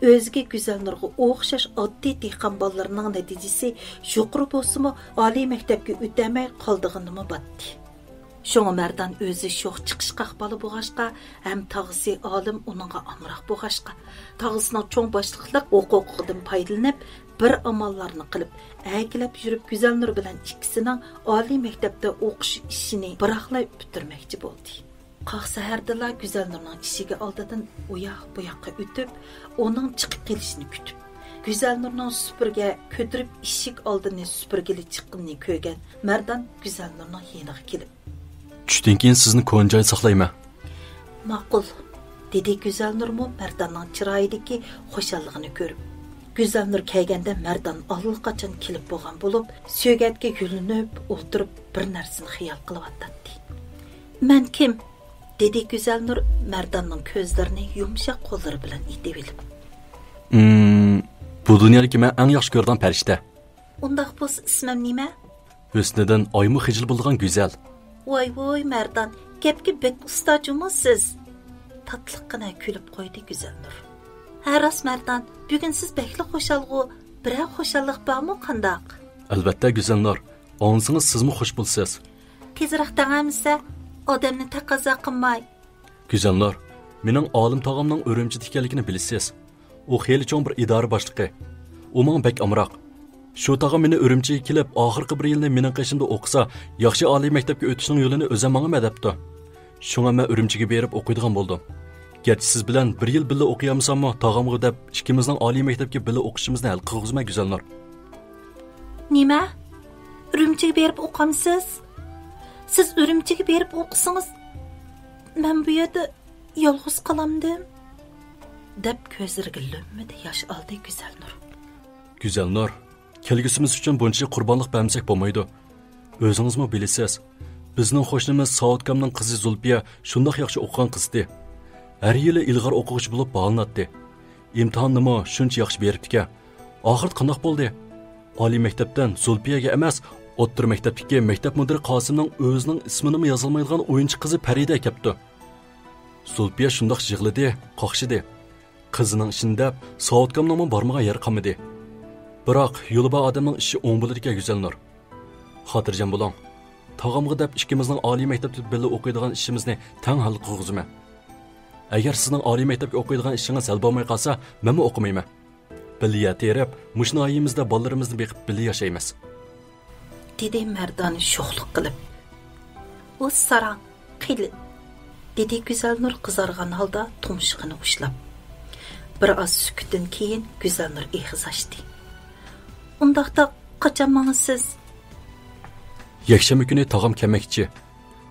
ئۆزىگە گۈزەلنۇرغا ئوخشاش ئاددىي دېھقان بالىلىرىنىڭ نەتىجىسى يۇقىرى بولسىمۇ، ئالىي مەكتەپكە ئۆتەلمەي قالىدىغىنىمۇ باتتى.» شۇڭا مەردان ئۆزى شوخ چىقىشقاق بالا بولغاچقا، ھەم تاغىسى ئالىم ئۇنىڭغا ئامراق بولغاچقا، تاغىسىنىڭ چوڭ باشلىقلىق ھوقۇقىدىن پايدىلىنىپ، بىر ئاماللارنى قىلىپ، ئەگىلەپ يۈرۈپ گۈزەلنۇر بىلەن ئىككىسىنىڭ ئالىي مەكتەپتە ئوقۇش ئىشىنى بىراقلا پۈتتۈرمەكچى بولدى. قاق سەھەردىلا گۈزەلنۇرنىڭ ئىشىكى ئالدىدىن ئۇياق بۇياققا ئۆتۈپ، ئۇنىڭ چىقىپ قېلىشىنى كۈتۈپ، گۈزەلنۇرنىڭ سۈپۈرگە كۆتۈرۈپ ئىشىك ئالدىنى سۈپۈرگىلى چىققىنىنى كۆرگەن مەردان گۈزەلنۇرنىڭ يېنىغا كېلىپ، «چۈشتىن كېيىن سىزنى كونا جايدا ساقلايمەن.» «ماقۇل،» دېدى گۈزەلنۇرمۇ مەرداننىڭ چىرايىدىكى خۇشاللىقىنى كۆرۈپ. گۈزەلنۇر كەلگەندە مەردان ئاللىقاچان كېلىپ بولغان بولۇپ، سۆگەتكە يۆلىنىپ ئولتۇرۇپ بىر نەرسىنى خىيال قىلىۋاتاتتى. «مەن كىم؟» دېدى گۈزەلنۇر مەرداننىڭ كۆزلىرىنى يۇمشاق قوللىرى بىلەن ئېتىۋېلىپ. «ئىم، بۇ دۇنيادىكى مەن ئەڭ ياخشى كۆرىدىغان پەرىشتە.» «ئۇنداق بولسا ئىسمىم نېمە؟» «ھۆسنىدىن ئايمۇ خىجىل بولىدىغان گۈزەل.» «ۋاي ۋوي مەردان، گەپكە بەك ئۇستا جۇمۇ سىز.» تاتلىققىنە كۈلۈپ قويدى گۈزەلنۇر. «ھە راست مەردان، بۈگۈن سىز بەكلا خۇشالغۇ، بىرەر خۇشاللىق بارمۇ قانداق؟» «ئەلۋەتتە گۈزەلنۇر، ئاڭلىسىڭىز سىزمۇ خۇش بولىسىز.» «تېزراق دەڭ ئەمىسە، ئادەمنى تەقەززا قىلماي.» «گۈزەلنۇر، مېنىڭ ئالىم تاغامنىڭ ئۈرۈمچىدە ئىكەنلىكىنى بىلىسىز. ئۇ خېلى چوڭ بىر ئىدارە باشلىقى. ئۇ ماڭا بەك ئامراق. شۇ تاغام مېنى ئۈرۈمچىگە كېلىپ، ئاخىرقى بىر يىلنى مېنىڭ قېشىمدا ئوقۇسا، ياخشى ئالىي مەكتەپكە ئۆتۈشنىڭ يولىنى ئۆزۈم ماڭىمەن دەپتۇ. شۇڭا مەن ئۈرۈمچىگە بېرىپ ئوقۇيدىغان بولدۇم. گەرچە سىز بىلەن بىر يىل بىللە ئوقۇيالمىساممۇ، تاغامغا دەپ ئىككىمىزنىڭ ئالىي مەكتەپكە بىللە ئوقۇشىمىزنى ھەل قىلغۇزىمەن گۈزەلنۇر.» «نېمە؟ ئۈرۈمچىگە بېرىپ ئوقامسىز؟ سىز ئۈرۈمچىگە بېرىپ ئوقۇسىڭىز، مەن بۇ يەردە يالغۇز قالامدىم؟» دەپ كۆزلىرىگە لۆممىدە ياش ئالدى گۈزەلنۇر. «گۈزەلنۇر، كەلگۈسىمىز ئۈچۈن بۇنچىلىك قۇربانلىق بەرمىسەك بولمايدۇ. ئۆزىڭىزمۇ بىلىسىز، بىزنىڭ قوشنىمىز ساۋۇتكامنىڭ قىزى زۇلپىيە شۇنداق ياخشى ئوقۇغان قىزتى. ھەر يىلى ئىلغار ئوقۇغۇچى بولۇپ باھالىناتتى. ئىمتىھاننىمۇ شۇنچە ياخشى بېرىپتىكەن. ئاخىرىدا قانداق بولدى؟ ئالىي مەكتەپتىن زۇلپىيەگە ئەمەس، ئوتتۇرا مەكتەپتىكى مەكتەپ مۇدىرى قاسىمنىڭ ئۆزىنىڭ ئىسمىنىمۇ يازالمايدىغان ئويۇنچۇق قىزى پەرىدە ئەكەپتۇ.» زۇلپىيە شۇنداق يىغلىدى، قاقشىدى. قىزىنىڭ ئىشىنى دەپ، ساۋۇتكامنىڭمۇ بارمىغان يېرى قالمىدى. بىراق، يولى بار ئادەمنىڭ ئىشى ئوڭ بولىدىكەن، گۈزەلنۇر. خاتىرجەم بولۇڭ. تاغامغا دەپ ئىككىمىزنىڭ ئالىي مەكتەپتە بىللە ئوقۇيدىغان ئىشىمىزنى تەڭ ھەل قىلغۇزىمەن. ئەگەر سىزنىڭ ئالىي مەكتەپكە ئوقۇيدىغان ئىشىڭىز ھەل بولماي قالسا، مەنمۇ ئوقۇمايمەن. بىللە يەر تېرىپ، مۇشۇ ناھىيەمىزدە بالىلىرىمىزنى بېقىپ بىللە ياشايمىز. دېدى مەردان شوخلۇق قىلىپ. ئۇ ساراڭ، قېلىن، دېدى گۈزەلنۇر قىزارغان ھالدا تۇمشۇقىنى ئۇشلاپ. بىر ئاز سۈكۈتتىن كېيىن گۈزەلنۇر ئېغىز ئاچتى. ئۇنداقتا قاچان ماڭىسىز؟ يەكشەنبە كۈنى تاغام كەلمەكچى.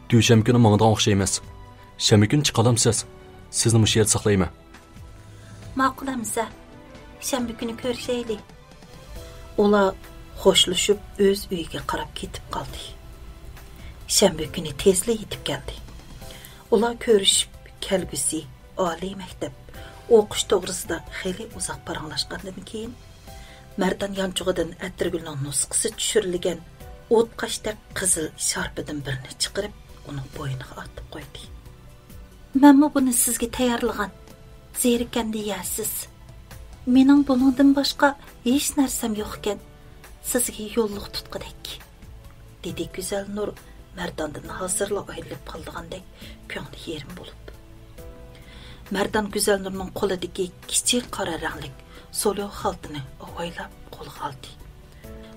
دۈشەنبە كۈنى ماڭىدىغان ئوخشايمىز. شەنبە كۈنى چىقالامسىز؟ سىزنى مۇشۇ يەردە ساقلايمەن. ماقۇل ئەمىسە، شەنبە كۈنى كۆرۈشەيلى. ئۇلار خوشلىشىپ ئۆز ئۆيىگە قاراپ كېتىپ قالدى. شەنبە كۈنى تېزلا يېتىپ كەلدى. ئۇلار كۆرۈشۈپ كەلگۈسى ئالىي مەكتەپ ئوقۇش توغرىسىدا خېلى ئۇزاق پاراڭلاشقاندىن كېيىن، مەردان يانچۇقىدىن ئەتىرگۈلنىڭ نۇسخىسى چۈشۈرۈلگەن ئوتقاشتەك قىزىل شارپىدىن بىرنى چىقىرىپ، ئۇنىڭ بوينىغا ئارتىپ قويدى. مەنمۇ بۇنى سىزگە تەييارلىغان. زېرىكەندە يەرسىز. مېنىڭ بۇنىڭدىن باشقا ھېچ نەرسەم يوقكەن. سىزگە يوللۇق تۇتقۇدەك. دېدى گۈزەلنۇر مەرداندىن ھازىرلا ئايرىلىپ قالىدىغاندەك كۆڭلى يېرىم بولۇپ. مەردان گۈزەلنۇرنىڭ قولىدىكى كىچىك قارا رەڭلىك سوليو خالتىنى ئاۋايلاپ قولىغا ئالدى.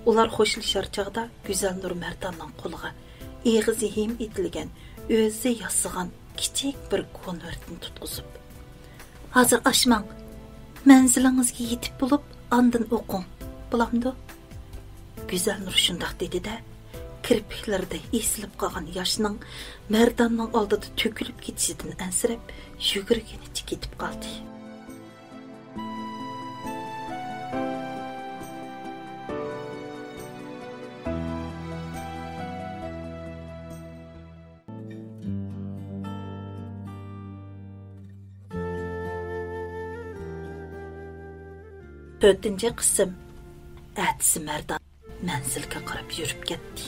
ئۇلار خوشلىشار چاغدا گۈزەلنۇر مەرداننىڭ قولىغا ئېغىزى ھىم ئېتىلگەن، ئۆزى ياسىغان كىچىك بىر كونۋېرتنى تۇتقۇزۇپ، ھازىر ئاچماڭ. مەنزىلىڭىزگە يېتىپ بولۇپ، ئاندىن ئوقۇڭ. بولامدۇ؟ گۈزەلنۇر شۇنداق دېدى-دە، كىرپىكلىرىدە ئېسىلىپ قالغان ياشنىڭ مەرداننىڭ ئالدىدا تۆكۈلۈپ كېتىشىدىن ئەنسىرەپ، يۈگۈرگىنىچە كېتىپ قالدى. تۆتىنچى قىسىم. ئەتىسى مەردان مەنزىلگە قاراپ يۈرۈپ كەتتى.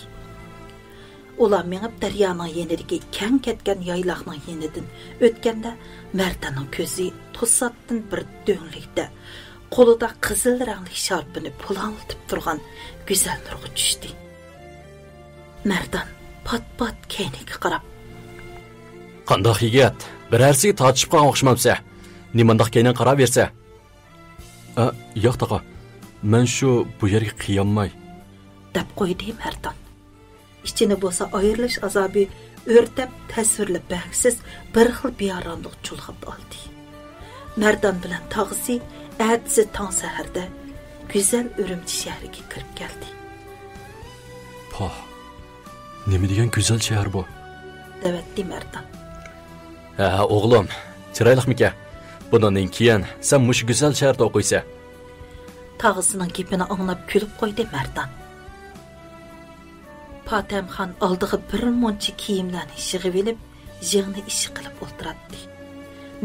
ئۇلار مېڭىپ دەريانىڭ يېنىدىكى كەڭ كەتكەن يايلاقنىڭ يېنىدىن ئۆتكەندە، مەرداننىڭ كۆزى توساتتىن بىر دۆڭلۈكتە قولىدا قىزىل رەڭلىك شارپىنى پۇلاڭلىتىپ تۇرغان گۈزەلنۇرغا چۈشتى. مەردان پات-پات كەينىگە قاراپ، قانداق يىگىت؟ بىرەرسىگە تارتىشىپ قالغان ئوخشىمامسە؟ نېمانداق كەينىڭ قاراۋېرىسە؟ ئە، ياق، تاقا. مەن شۇ بۇ يەرگە قىيالماي، دەپ قويدى مەردان. ئىچىنى بولسا ئايرىلىش ئازابى ئۆرتەپ، تەسۋىرلەپ بەرگۈسىز بىر خىل بىئاراملىق چۇلغاپ ئالدى. مەردان بىلەن تاغىسى ئەتىسى تاڭ سەھەردە گۈزەل ئۈرۈمچى شەھىرىگە كىرىپ كەلدى. پاھ، نېمە دېگەن گۈزەل شەھەر بۇ! دەۋەتتى مەردان. ھە، ئوغلۇم، چىرايلىقمىكەن؟ بۇنىڭدىن كېيىن سەن مۇشۇ گۈزەل شەھەردە ئوقۇيسەن. تاغىسىنىڭ گېپىنى ئاڭلاپ كۈلۈپ قويدى مەردان. پاتەمخان ئالدىغا بىر مۇنچە كىيىملەرنى يىغىۋېلىپ، يىڭنە ئىشى قىلىپ ئولتۇراتتى.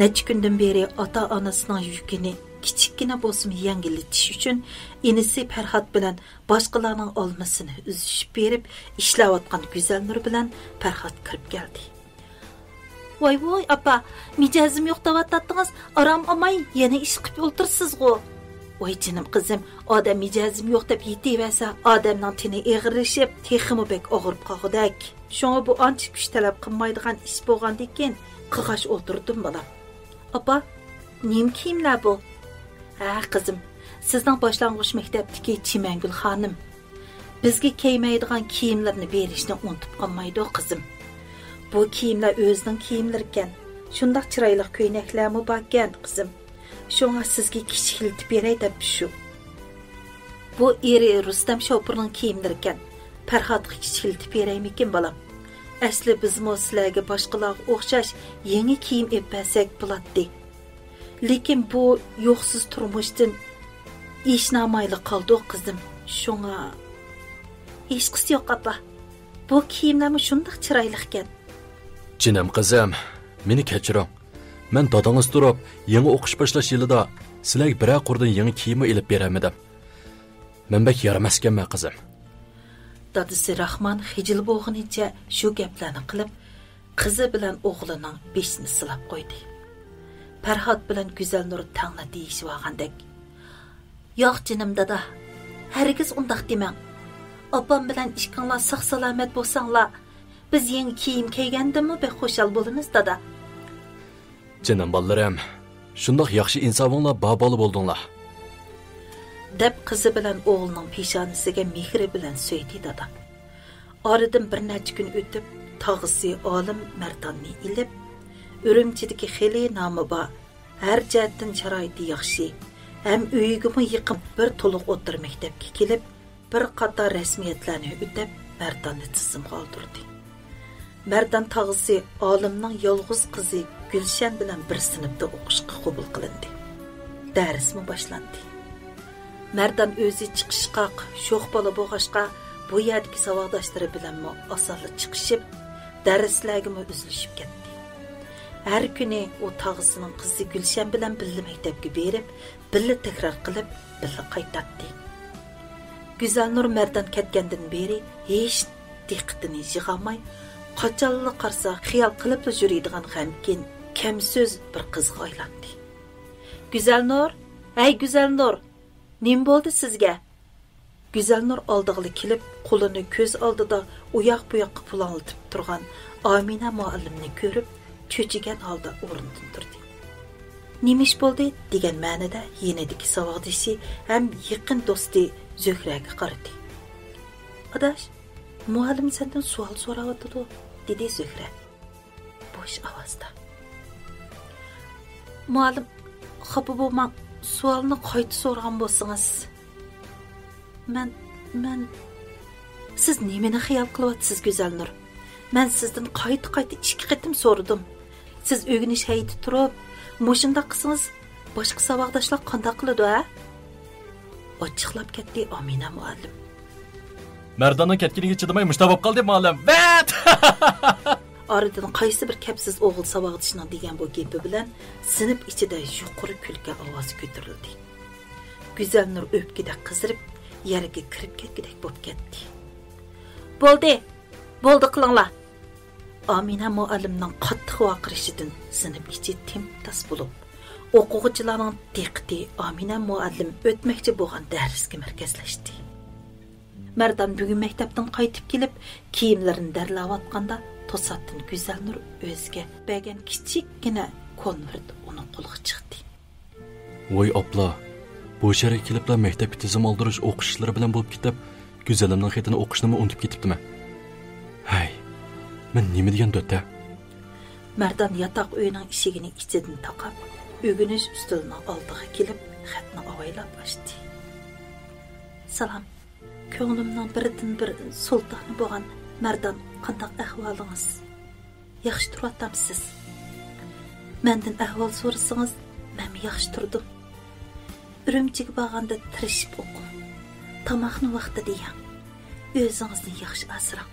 نەچچە كۈندىن بېرى ئاتا-ئانىسىنىڭ يۈكىنى كىچىككىنە بولسىمۇ يەڭگىللىتىش ئۈچۈن، ئىنىسى پەرھات بىلەن باشقىلارنىڭ ئالمىسىنى ئۈزۈشۈپ بېرىپ ئىشلەۋاتقان گۈزەلنۇر بىلەن پەرھات كىرىپ كەلدى. ۋاي ۋاي ئاپا، مىجەزىم يوق دەۋاتاتتىڭىز، ئارام ئالماي يەنە ئىش قىلىپ ئولتۇرىسىزغۇ. ۋاي جېنىم قىزىم، ئادەم مىجەزىم يوق دەپ يېتىۋەرسە، ئادەمنىڭ تېنى ئېغىرلىشىپ، تېخىمۇ بەك ئاغرىپ قالغۇدەك. شۇڭا بۇ ئانچە كۈچ تەلەپ قىلمايدىغان ئىش بولغاندىكىن، قىغاچ ئولتۇردۇم بالام. ئاپا، نېمە كىيىملەر بۇ؟ ھە قىزىم، سىزنىڭ باشلانغۇچ مەكتەپتىكى چىمەنگۈل خانىم. بىزگە كىيمەيدىغان كىيىملىرىنى بېرىشنى ئۇنتۇپ قالمايدۇ، قىزىم. بۇ كىيىملەر ئۆزىنىڭ كىيىملىرىكەن. شۇنداق چىرايلىق كۆينەكلەرمۇ باركەن، قىزىم. شۇڭا سىزگە كىچىكلىتىپ بېرەي دەپتۇ شۇ. بۇ ئېرى رۇستەم شوپۇرنىڭ كىيىملىرىكەن. پەرھاتقا كىچىكلىتىپ بېرەيمىكىن، بالام؟ ئەسلى بىزمۇ سىلەرگە باشقىلارغا ئوخشاش يېڭى كىيىم ئېلىپ بەرسەك بولاتتى. لېكىن بۇ يوقسۇز تۇرمۇشتىن ئېشىنالمايلا قالدۇق، قىزىم. شۇڭا. ھېچقىسى يوق، ئاپا. بۇ كىيىملەرمۇ شۇنداق چىرايلىقكەن. جېنىم قىزىم، مېنى كەچۈرۈڭ. مەن دادىڭىز تۇرۇپ، يېڭى ئوقۇش باشلاش يىلىدا سىلەرگە بىرەر قۇردىن يېڭى كىيىممۇ ئېلىپ بېرەلمىدىم. مەن بەك يارىماسكەنمەن، قىزىم. دادىسى راخمان خىجىل بولغىنىچە شۇ گەپلەرنى قىلىپ، قىزى بىلەن ئوغلىنىڭ بېشىنى سىلاپ قويدى. پەرھات بىلەن گۈزەلنۇر تەڭلا دېيىشىۋالغاندەك، ياق جېنىم دادا، ھەرگىز ئۇنداق دېمەڭ. ئاپام بىلەن ئىككىڭلار ساق-سالامەت بولساڭلار، بىز يېڭى كىيىم كىيگەندىنمۇ بەك خۇشال بولىمىز، دادا. جېنىم بالىلىرىم، شۇنداق ياخشى ئىنسابىڭلار بار بالا بولدۇڭلار. دەپ قىزى بىلەن ئوغلىنىڭ پېشانىسىگە مېھرى بىلەن سۆيدى دادا. ئارىدىن بىر نەچچە كۈن ئۆتۈپ، تاغىسى ئالىم مەرداننى ئېلىپ، ئۈرۈمچىدىكى خېلى نامى بار، ھەر جەھەتتىن شارائىتى ياخشى ھەم ئۆيىگىمۇ يېقىن بىر تولۇق ئوتتۇرا مەكتەپكە كېلىپ، بىر قاتار رەسمىيەتلەرنى ئۆتەپ، مەرداننى تىزىمغا ئالدۇردى. مەردان تاغىسى ئالىمنىڭ يالغۇز قىزى گۈلشەن بىلەن بىر سىنىپتا ئوقۇشقا قوبۇل قىلىندى. دەرسمۇ باشلاندى. مەردان ئۆزى چىقىشقاق، شوخ بالا بولغاچقا، بۇ يەردىكى ساۋاقداشلىرى بىلەنمۇ ئاسانلا چىقىشىپ، دەرسلەرگىمۇ ئۈزۈلۈشۈپ كەتتى. ھەر كۈنى ئۇ تاغىسىنىڭ قىزى گۈلشەن بىلەن بىللە مەكتەپكە بېرىپ، بىللە تەكرار قىلىپ، بىللە قايتاتتى. گۈزەلنۇر مەردان كەتكەندىن بېرى ھېچ دىققىتىنى يىغالماي، قاچانلا قارىسا خىيال قىلىپلا يۈرىدىغان غەمكىن، كەمسۆز بىر قىزغا ئايلاندى. گۈزەلنۇر، ھەي گۈزەلنۇر، نېمە بولدى سىزگە؟ گۈزەلنۇر ئالدىغىلا كېلىپ، قولىنى كۆز ئالدىدا ئۇياق-بۇياققا پۇلاڭلىتىپ تۇرغان ئامىنە مۇئەللىمنى كۆرۈپ، چۆچۈگەن ھالدا ئورنىدىن تۇردى. نېمە ئىش بولدى؟ دېگەن مەنىدە يېنىدىكى ساۋاقدىشى ھەم يېقىن دوستى زۆھرەگە قارىدى. ئاداش، مۇئەللىم سەندىن سوئال سوراۋاتىدۇ، دېدى زۆھرە بوش ئاۋازدا. مۇئەللىم، خاپا بولماڭ، سوئالنى قايتا سورىغان بولسىڭىز. مەن، مەن، سىز نېمىنى خىيال قىلىۋاتىسىز، گۈزەلنۇر؟ مەن سىزدىن قايتا-قايتا ئىككى قېتىم سورىدىم. سىز ئۆگىنىش ھەيئىتى تۇرۇپ، مۇشۇنداق قىلسىڭىز، باشقا ساۋاقداشلار قانداق قىلىدۇ، ھە؟ ئاچچىقلاپ كەتتى ئامىنە مۇئەللىم. مەرداننىڭ كەتكىنىگە چىدىماي مۇشۇنداق بولۇپ قالدى، مۇئەللىم. ۋەت! ئارىدىن قايسى بىر كەپسىز ئوغۇل ساۋاقدىشىنىڭ دېگەن بۇ گېپى بىلەن سىنىپ ئىچىدە يۇقىرى كۈلكە ئاۋازى كۆتۈرۈلدى. گۈزەلنۇر ئۆپكىدە قىزىرىپ، يەرگە كىرىپ كەتكۈدەك بولۇپ كەتتى. بولدى! بولدى قىلىڭلار! ئامىنە مۇئەللىمنىڭ قاتتىق ۋارقىرىشىدىن سىنىپ ئىچى تىمتاس بولۇپ، ئوقۇغۇچىلارنىڭ دىققىتى ئامىنە مۇئەللىم ئۆتمەكچى بولغان دەرسكە مەركەزلەشتى. مەردان بۈگۈن مەكتەپتىن قايتىپ كېلىپ، كىيىملىرىنى دەرلەۋاتقاندا، توساتتىن گۈزەلنۇر ئۆزىگە بەرگەن كىچىككىنە كونۋېرت ئۇنىڭ قولىغا چىقتى. ۋاي ئاپلا، بۇ شەھەرگە كېلىپلا مەكتەپكە تىزىم ئالدۇرۇش ئوقۇش ئىشلىرى بىلەن بولۇپ كېتىپ، گۈزەلىمنىڭ خېتىنى ئوقۇشنىمۇ ئۇنتۇپ كېتىپتىمەن. ھەي، مەن نېمە دېگەن دۆت-ھە؟ مەردان ياتاق ئۆينىڭ ئىشىكىنى ئىچىدىن تاقاپ، ئۆگىنىش ئۈستىلىنىڭ ئالدىغا كېلىپ، خەتنى ئاۋايلاپ ئاچتى. سالام. كۆڭلۈمنىڭ بىردىنبىر سۇلتانى بولغان مەردان، قانداق ئەھۋالىڭىز؟ ياخشى تۇرۇۋاتامسىز؟ مەندىن ئەھۋال سورىسىڭىز، مەنمۇ ياخشى تۇردۇم. ئۈرۈمچىگە بارغاندا تىرىشىپ ئوقۇڭ. تاماقنى ۋاقتىدا يەڭ. ئۆزىڭىزنى ياخشى ئاسراڭ.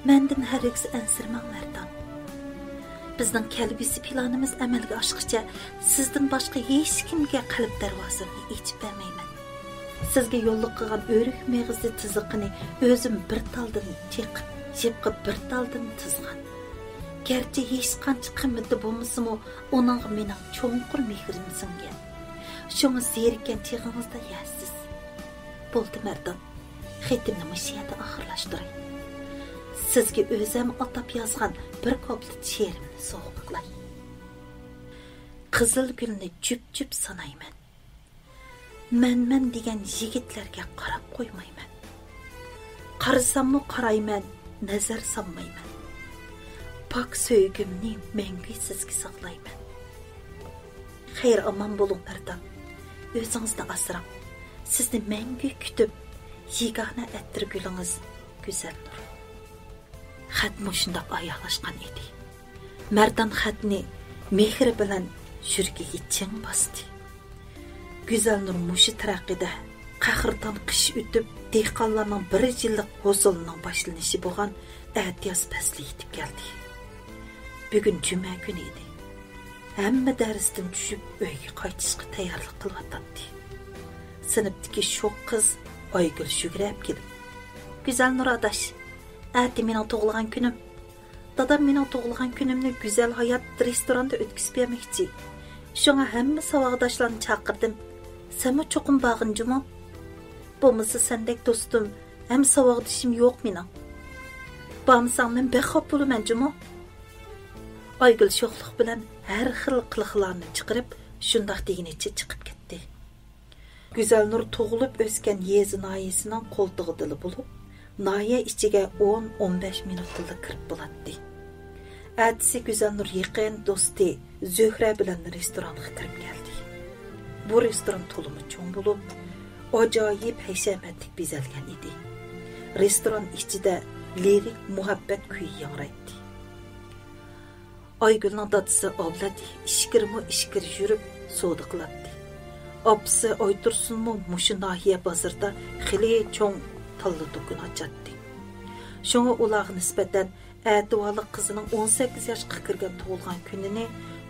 مەندىن ھەرگىز ئەنسىرىمەڭ، مەردان. بىزنىڭ كەلگۈسى پىلانىمىز ئەمەلگە ئاشقىچە سىزدىن باشقا ھېچكىمگە قەلب دەرۋازامنى ئېچىپ بەرمەيمەن. سىزگە يوللۇق قىلغان ئۆرۈك مېغىزى تىزىقىنى ئۆزۈم بىر تالدىن چېقىپ، يىپقا بىر تالدىن تىزغان. گەرچە ھېچقانچە قىممىتى بولمىسىمۇ، ئۇنىڭغا مېنىڭ چوڭقۇر مېھرىم سىڭگەن. شۇڭا زېرىككەن چېغىڭىزدا يەرسىز. بولدى، مەردان. خېتىمنى مۇشۇ يەردە ئاخىرلاشتۇراي. سىزگە ئۆزۈم ئاتاپ يازغان بىر كوپلېت شېئىرىمنى سوۋغا قىلاي. قىزىل گۈلنى جۈپ-جۈپ سانايمەن. مەنمەن دېگەن يىگىتلەرگە قاراپ قويمايمەن. قارىساممۇ قارايمەن، نەزەر سالمايمەن. پاك سۆيگۈمنى مەڭگۈ سىزگە ساقلايمەن. خەير-ئامان بولۇڭ، مەردان. ئۆزىڭىزنى ئاسراڭ. سىزنى مەڭگۈ كۈتۈپ، يېگانە ئەتىر گۈلىڭىز گۈزەلنۇر. خەت مۇشۇنداق ئاياغلاشقان ئىدى. مەردان خەتنى مېھرى بىلەن يۈرىكىگە چىڭ باستى. گۈزەلنۇر مۇشۇ تەرىقىدە قەھرىتان قىش ئۆتۈپ، دېھقانلارنىڭ بىر يىللىق ھوسۇلىنىڭ باشلىنىشى بولغان ئەتىياز پەسلى يېتىپ كەلدى. بۈگۈن جۈمە كۈنى ئىدى. ھەممە دەرستىن چۈشۈپ، ئۆيگە قايتىشقا تەييارلىق قىلىۋاتاتتى. سىنىپتىكى شوخ قىز ئايگۈل شۈگرەپ كېلىپ، گۈزەلنۇر ئاداش، ئەتە مېنىڭ تۇغۇلغان كۈنۈم. دادام مېنىڭ تۇغۇلغان كۈنۈمنى گۈزەل ھايات رېستوراندا ئۆتكۈزۈپ بەرمەكچى. شۇڭا ھەممە ساۋاقداشلارنى چاقىردىم. سەنمۇ چوقۇم بارغىن جۇمۇ. بولمىسا سەندەك دوستۇم ھەم ساۋاقدىشىم يوق مېنىڭ. بارمىساڭ مەن بەك خاپا بولىمەن جۇمۇ. ئايگۈل شوخلۇق بىلەن ھەر خىل قىلىقلارنى چىقىرىپ، شۇنداق دېگىنىچە چىقىپ كەتتى. گۈزەلنۇر تۇغۇلۇپ ئۆسكەن يېزا ناھىيەسىنىڭ قولتۇقىدىلا بولۇپ، ناھىيە ئىچىگە ئون، ئون بەش مىنۇتتىلا كىرىپ بولاتتى. ئەتىسى گۈزەلنۇر يېقىن دوستى زۆھرە بىلەن رېستورانغا كىرىپ كەلدى. بۇ رېستوران تولىمۇ چوڭ بولۇپ، ئاجايىپ ھەشەمەتلىك بېزەلگەن ئىدى. رېستوران ئىچىدە لىرىك مۇھەببەت كۈيى ياڭرايتتى. ئايگۈلنىڭ دادىسى ئابلەت ئىچكىرىمۇ ئىچكىرى يۈرۈپ سودا قىلاتتى. ئاپىسى ئايتۇرسۇنمۇ مۇشۇ ناھىيە بازىرىدا خېلى چوڭ تاللا دۇكىنى ئاچاتتى. شۇڭا ئۇلارغا نىسبەتەن ئەتىۋارلىق قىزىنىڭ ئون سەككىز ياشقا كىرگەن تۇغۇلغان كۈنىنى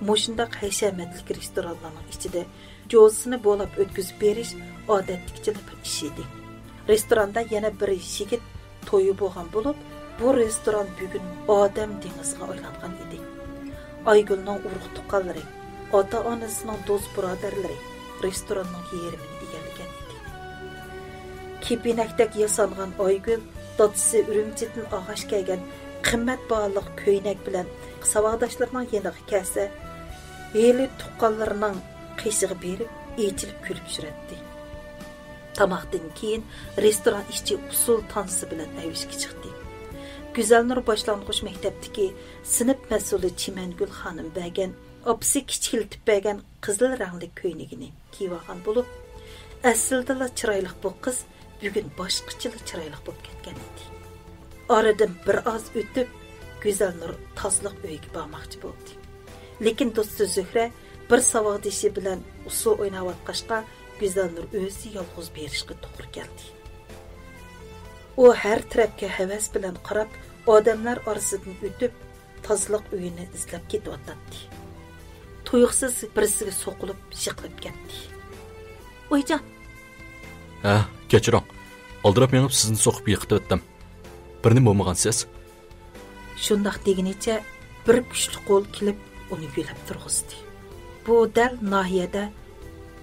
مۇشۇنداق ھەشەمەتلىك رېستورانلارنىڭ ئىچىدە جوزىسىنى بولاپ ئۆتكۈزۈپ بېرىش ئادەتتىكىچىلا بىر ئىش ئىدى. رېستوراندا يەنە بىر يىگىت تويى بولغان بولۇپ، بۇ رېستوران بۈگۈن ئادەم دېڭىزىغا ئايلانغان ئىدى. ئايگۈلنىڭ ئۇرۇق-تۇغقانلىرى، ئاتا-ئانىسىنىڭ دوست-بۇرادەرلىرى رېستوراننىڭ يېرىمىنى ئىگىلىگەن ئىدى. كېپىنەكتەك ياسانغان ئايگۈل دادىسى ئۈرۈمچىدىن ئالغاچ كەلگەن قىممەت باھالىق كۆينەك بىلەن ساۋاقداشلىرىنىڭ يېنىغا كەلسە، ھېلى تۇغقانلىرىنىڭ قېشىغا بېرىپ ئېچىلىپ كۈلۈپ يۈرەتتى. تاماقتىن كېيىن رېستوران ئىچى ئۇسسۇل تانسا بىلەن ئەۋجىگە چىقتى. گۈزەلنۇر باشلانغۇچ مەكتەپتىكى سىنىپ مەسئۇلى چىمەنگۈل خانىم بەرگەن، ئاپىسى كىچىكلىتىپ بەرگەن قىزىل رەڭلىك كۆينىكىنى كىيىۋالغان بولۇپ، ئەسلىدىلا چىرايلىق بۇ قىز بۈگۈن باشقىچىلا چىرايلىق بولۇپ كەتكەن ئىدى. ئارىدىن بىر ئاز ئۆتۈپ، گۈزەلنۇر تازىلىق ئۆيىگە بارماقچى بولدى. لېكىن دوستى زۆھرە بىر ساۋاقدىشى بىلەن ئۇسسۇل ئويناۋاتقاچقا، گۈزەلنۇر ئۆزى يالغۇز بېرىشقا توغرا كەلدى. ئۇ ھەر تەرەپكە ھەۋەس بىلەن قاراپ، ئادەملەر ئارىسىدىن ئۆتۈپ، تازىلىق ئۆيىنى ئىزدەپ كېتىۋاتاتتى. تۇيۇقسىز بىرسىگە سوقۇلۇپ، يىقىلىپ كەتتى. «ئۇيجان!» «ھە، كەچۈرۈڭ. ئالدىراپ مېڭىپ سىزنى سوقۇپ يىقىتىۋەتتىم. بىر نېمە بولمىغانسىز؟» شۇنداق دېگىنىچە بىر كۈچلۈك قول كېلىپ ئۇنى يۆلەپ تۇرغۇزدى. بۇ دەل ناھىيەدە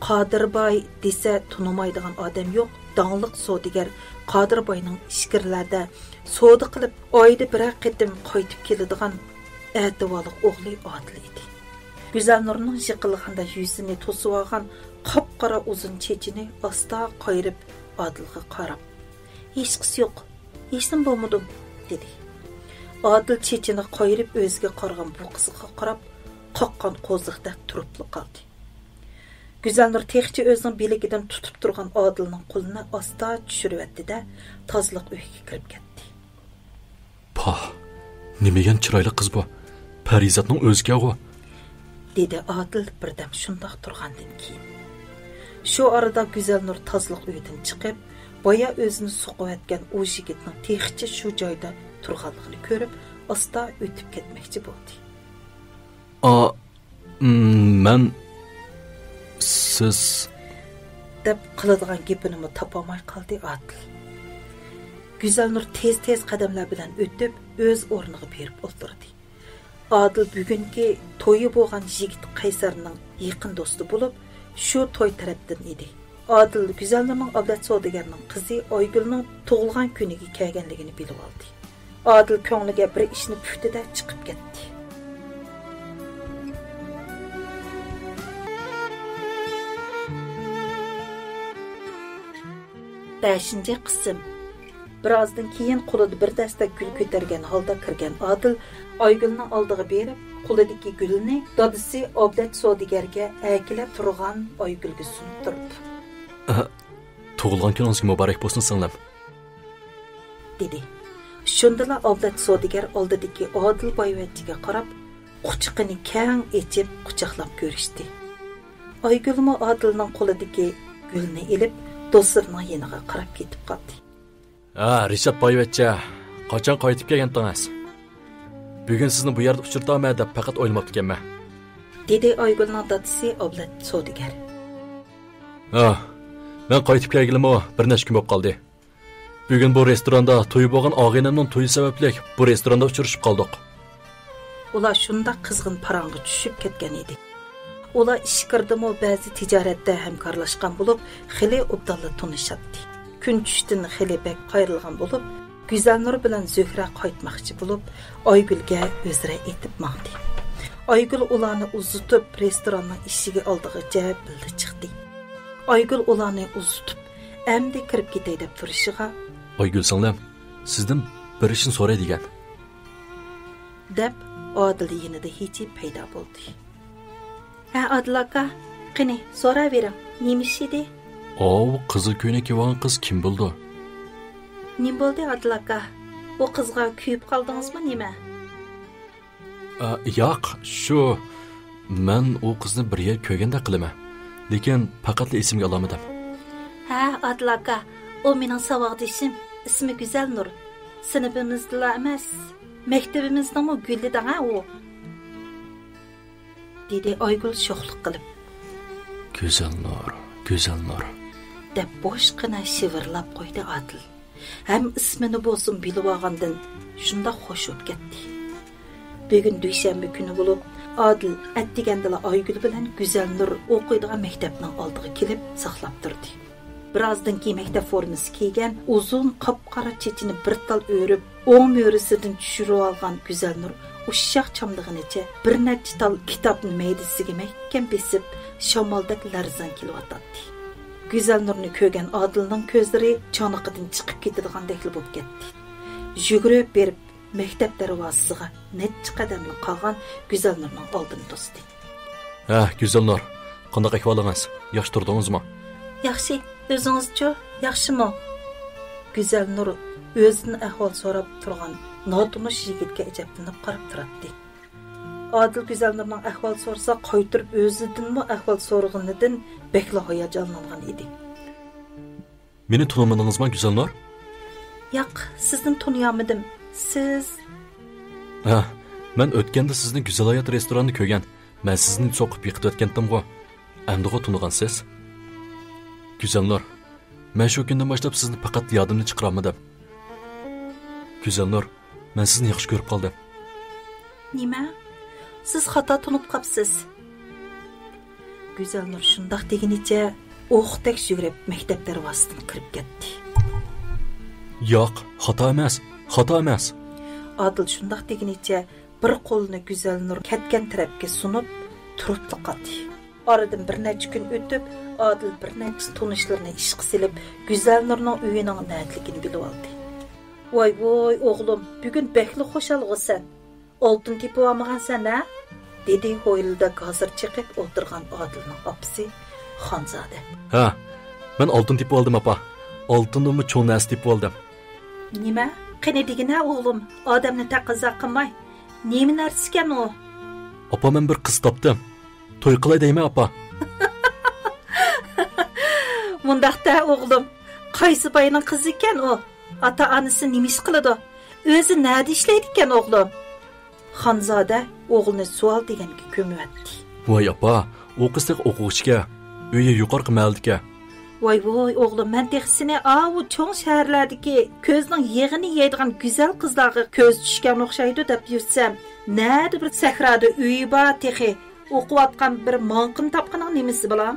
قادىر باي دېسە تونۇمايدىغان ئادەم يوق، داڭلىق سودىگەر قادىر باينىڭ ئىچكىرىلەردە سودا قىلىپ، ئايدا بىرەر قېتىم قايتىپ كېلىدىغان ئەتىۋارلىق ئوغلى ئادىل ئىدى. گۈزەلنۇرنىڭ يىقىلغاندا يۈزىنى توسۇۋالغان قاپقارا ئۇزۇن چېچىنى ئاستا قايرىپ، ئادىلغا قاراپ، «ھېچقىسى يوق، ھېچنېمە بولمىدىم» دېدى. ئادىل چېچىنى قايرىپ ئۆزىگە قارىغان بۇ قىزغا قاراپ، قاققان قوزۇقتەك تۇرۇپلا قالدى. گۈزەلنۇر تېخىچە ئۆزىنىڭ بىلىكىدىن تۇتۇپ تۇرغان ئادىلنىڭ قولىنى ئاستا چۈشۈرۈۋەتتى-دە، تازىلىق ئۆيىگە كىرىپ كەتتى. «پاھ، نېمىگەن چىرايلىق قىز بۇ؟ پەرىزاتنىڭ ئۆزىكەنغۇ؟» دېدى ئادىل بىردەم شۇنداق تۇرغاندىن كېيىن. شۇ ئارىدا گۈزەلنۇر تازىلىق ئۆيىدىن چىقىپ، بايا ئۆزىنى سوقۇۋەتكەن ئۇ يىگىتنىڭ تېخىچە شۇ جايدا تۇرغانلىقىنى كۆرۈپ، ئاستا ئۆتۈپ كەتمەكچى بولدى. «ئا، م، مەن، سىز...» دەپ قىلىدىغان گېپىنىمۇ تاپالماي قالدى ئادىل. گۈزەلنۇر تېز-تېز قەدەملەر بىلەن ئۆتۈپ، ئۆز ئورنىغا بېرىپ ئولتۇردى. ئادىل بۈگۈنكى تويى بولغان يىگىت قەيسەرنىڭ يېقىن دوستى بولۇپ، شۇ توي تەرەپتىن ئىدى. ئادىل گۈزەلنۇرنىڭ ئابلەت سودىگەرنىڭ قىزى ئايگۈلنىڭ تۇغۇلغان كۈنىگە كەلگەنلىكىنى بىلىۋالدى. ئادىل كۆڭلىگە بىر ئىشنى پۈكتى-دە، چىقىپ كەتتى. بەشىنچى قىسىم. بىر ئازدىن كېيىن قولىدا بىر دەستە گۈل كۆتەرگەن ھالدا كىرگەن ئادىل ئايگۈلنىڭ ئالدىغا بېرىپ، قولىدىكى گۈلنى دادىسى ئابلەت سودىگەرگە ئەكېلىپ تۇرغان ئايگۈلگە سۇنۇپ تۇرۇپ، «ئە، تۇغۇلغان كۈنىڭىزگە مۇبارەك بولسۇن، سىڭلىم!» دېدى. شۇندىلا ئابلەت سودىگەر ئالدىدىكى ئادىل بايۋەچچىگە قاراپ، قۇچىقىنى كەڭ ئېچىپ، قۇچاقلاپ كۆرۈشتى. ئايگۈلمۇ ئادىلنىڭ قولىدىكى گۈلنى ئېلىپ، دوستلىرىنىڭ يېنىغا قاراپ كېتىپ قالدى. «ھە، رىشات بايۋەچچە، قاچان قايتىپ كەلگەنتىڭىز؟ بۈگۈن سىزنى بۇ يەردە ئۇچرىتارمەن دەپ پەقەت ئويلىماپتىكەنمەن.» دېدى ئايگۈلنىڭ دادىسى ئابلەت سودىگەر. «ھە، مەن قايتىپ كەلگىلىمۇ بىر نەچچە كۈن بولۇپ قالدى. بۈگۈن بۇ رېستوراندا تويى بولغان ئاغىنەمنىڭ تويى سەۋەبلىك بۇ رېستوراندا ئۇچرىشىپ قالدۇق.» ئۇلار شۇنداق قىزغىن پاراڭغا چۈشۈپ كەتكەن ئىدى. ئۇلار ئىچكىرىدىمۇ بەزى تىجارەتتە ھەمكارلاشقان بولۇپ، خېلى ئوبدانلا تونۇشاتتى. كۈن چۈشتىن خېلى بەك قايرىلغان بولۇپ، گۈزەلنۇر بىلەن زۆھرە قايتماقچى بولۇپ، ئايگۈلگە ئۆزرە ئېيتىپ ماڭدى. ئايگۈل ئۇلارنى ئۇزىتىپ، رېستوراننىڭ ئىشىكى ئالدىغىچە بىللە چىقتى. ئايگۈل ئۇلارنى ئۇزىتىپ، ئەمدى كىرىپ كېتەي دەپ تۇرۇشىغا، «ئايگۈل سىڭلىم، سىزدىن بىر ئىشنى سوراي دېگەن.» دەپ، ئادىل يېنىدا ھىجىيىپ پەيدا بولدى. «ھە، ئادىل ئاكا، قېنى، سوراۋېرىڭ، نېمە ئىش ئىدى؟» «ئاۋۇ قىزىل كۆينەك كىيىۋالغان قىز كىم بولىدۇ؟» «نېمە بولدى، ئادىل ئاكا؟ ئۇ قىزغا كۆيۈپ قالدىڭىزمۇ نېمە؟» «ئا، ياق، شۇ، مەن ئۇ قىزنى بىر يەردە كۆرگەندەك قىلىمەن. لېكىن پەقەتلا ئېسىمگە ئالالمىدىم. ھە، ئادىل ئاكا، ئۇ مېنىڭ ساۋاقدىشىم، ئىسمى گۈزەلنۇر. سىنىپىمىزدىلا ئەمەس، مەكتىۋىمىزنىڭمۇ گۈلى دەڭە ئۇ، دېدى ئايگۈل شوخلۇق قىلىپ. گۈزەلنۇر، گۈزەلنۇر، دەپ بوشقىنا شىۋىرلاپ قويدى ئادىل. ھەم ئىسمىنى بولسۇن بىلىۋالغاندىن شۇنداق خوش بولۇپ كەتتى. بۈگۈن دۈشەنبە كۈنى بولۇپ، ئادىل ئەتىگەندىلا ئايگۈل بىلەن گۈزەلنۇر ئوقۇيدىغان مەكتەپنىڭ ئالدىغا كېلىپ ساقلاپ تۇردى. بىرازدىن كېيىن مەكتەپ فورمىسى كىيگەن، ئۇزۇن قاپقارا چېچىنى بىر تال ئۆرۈپ، ئوڭ مۈرىسىدىن چۈشۈرۈۋالغان گۈزەلنۇر ئۇششاق چامدىغىنىچە بىر نەچچە تال كىتابنى مەيدىسىگە مەھكەم بېسىپ، شامالدەك لەرزان كېلىۋاتاتتى. گۈزەلنۇرنى كۆرگەن ئادىلنىڭ كۆزلىرى چانىقىدىن چىقىپ كېتىدىغاندەكلا بولۇپ كەتتى. يۈگۈرۈپ بېرىپ، مەكتەپ دەرۋازىسىغا نەچچە قەدەملا قالغان گۈزەلنۇرنىڭ ئالدىنى توستى. ھە، گۈزەلنۇر، قانداق ئەھۋالىڭىز؟ ياخشى تۇردىڭىزمۇ؟ ياخشى، ئۆزىڭىزچۇ؟ ياخشىمۇ؟ گۈزەلنۇر ئۆزىدىن ئەھۋال سوراپ تۇرغان ناتونۇش يىگىتكە ئەجەبلىنىپ قاراپ تۇراتتى. ئادىل گۈزەلنۇرنىڭ ئەھۋال سورىسا، قايتۇرۇپ ئۆزىدىنمۇ ئەھۋال سورىغىنىدىن بەكلا ھاياجانلانغان ئىدى. مېنى تونۇمىدىڭىزمۇ، گۈزەلنۇر؟ ياق، سىزنى تونۇيالمىدىم. سىز؟ ھە، مەن ئۆتكەندە سىزنى گۈزەل ھايات رېستوراندا كۆرگەن. مەن سىزنى سوقۇپ بېقىتىۋەتكەنتىمغۇ. ئەمدىغۇ تونۇغانسىز؟ گۈزەلنۇر، مەن شۇ كۈندىن باشلاپ سىزنى پەقەت يادىمدىن چىقىرالمىدىم. گۈزەلنۇر، مەن سىزنى ياخشى كۆرۈپ قالدىم. نېمە؟ سىز خاتا تونۇپ قاپسىز. گۈزەلنۇر شۇنداق دېگىنىچە ئوقتەك يۈگۈرۈپ مەكتەپ دەرۋازىسىدىن كىرىپ كەتتى. ياق، خاتا ئەمەس، خاتا ئەمەس. ئادىل شۇنداق دېگىنىچە بىر قولىنى گۈزەلنۇر كەتكەن تەرەپكە سۇنۇپ تۇرۇپلا قالدى. ئارىدىن بىر نەچچە كۈن ئۆتۈپ، ئادىل بىر نەچچە تونۇشلىرىنى ئىشقا سېلىپ، گۈزەلنۇرنىڭ ئۆيىنىڭ نەدىلىكىنى بىلىۋالدى. ۋاي ۋوي ئوغلۇم، بۈگۈن بەكلا خۇشالغۇ سەن. ئالتۇن تېپىۋالمىغانسەن ھە؟ دېدى ھويلىدا گازىر چېقىپ ئولتۇرغان ئادىلنىڭ ئاپىسى خانزادە. ھە، مەن ئالتۇن تېپىۋالدىم ئاپا. ئالتۇندىنمۇ چوڭ نەرسە تېپىۋالدىم. نېمە؟ قېنى دېگىنە ئوغلۇم، ئادەمنى تەقەززا قىلماي. نېمە نەرسىكەن ئۇ؟ ئاپا، مەن بىر قىز تاپتىم. توي قىلاي دەيمەن ئاپا. مۇنداقتا ئوغلۇم، قايسى باينىڭ قىزىكەن ئۇ؟ ئاتا ئانىسى نېمە ئىش قىلىدۇ؟ ئۆزى نەدە ئىشلەيدىكەن ئوغلۇم؟ خانزادە ئوغلىنى سوئال دېگەنگە كۆمۈۋەتتى. ۋاي ئاپا، ئۇ قىز تېخى ئوقۇغۇچىكەن. ئۆيى يۇقىرىقى مەھەللىدىكەن. ۋاي ۋوي ئوغلۇم، مەن تېخى سېنى ئاۋۇ چوڭ شەھەرلەردىكى كۆزنىڭ يېغىنى يەيدىغان گۈزەل قىزلارغا كۆز چۈشكەن ئوخشايدۇ دەپ يۈرسەم، نەدە بىر سەھرادا ئۆيى بار تېخى ئوقۇۋاتقان بىر ماڭقىنى تاپقىنىڭ نېمىسى بالا؟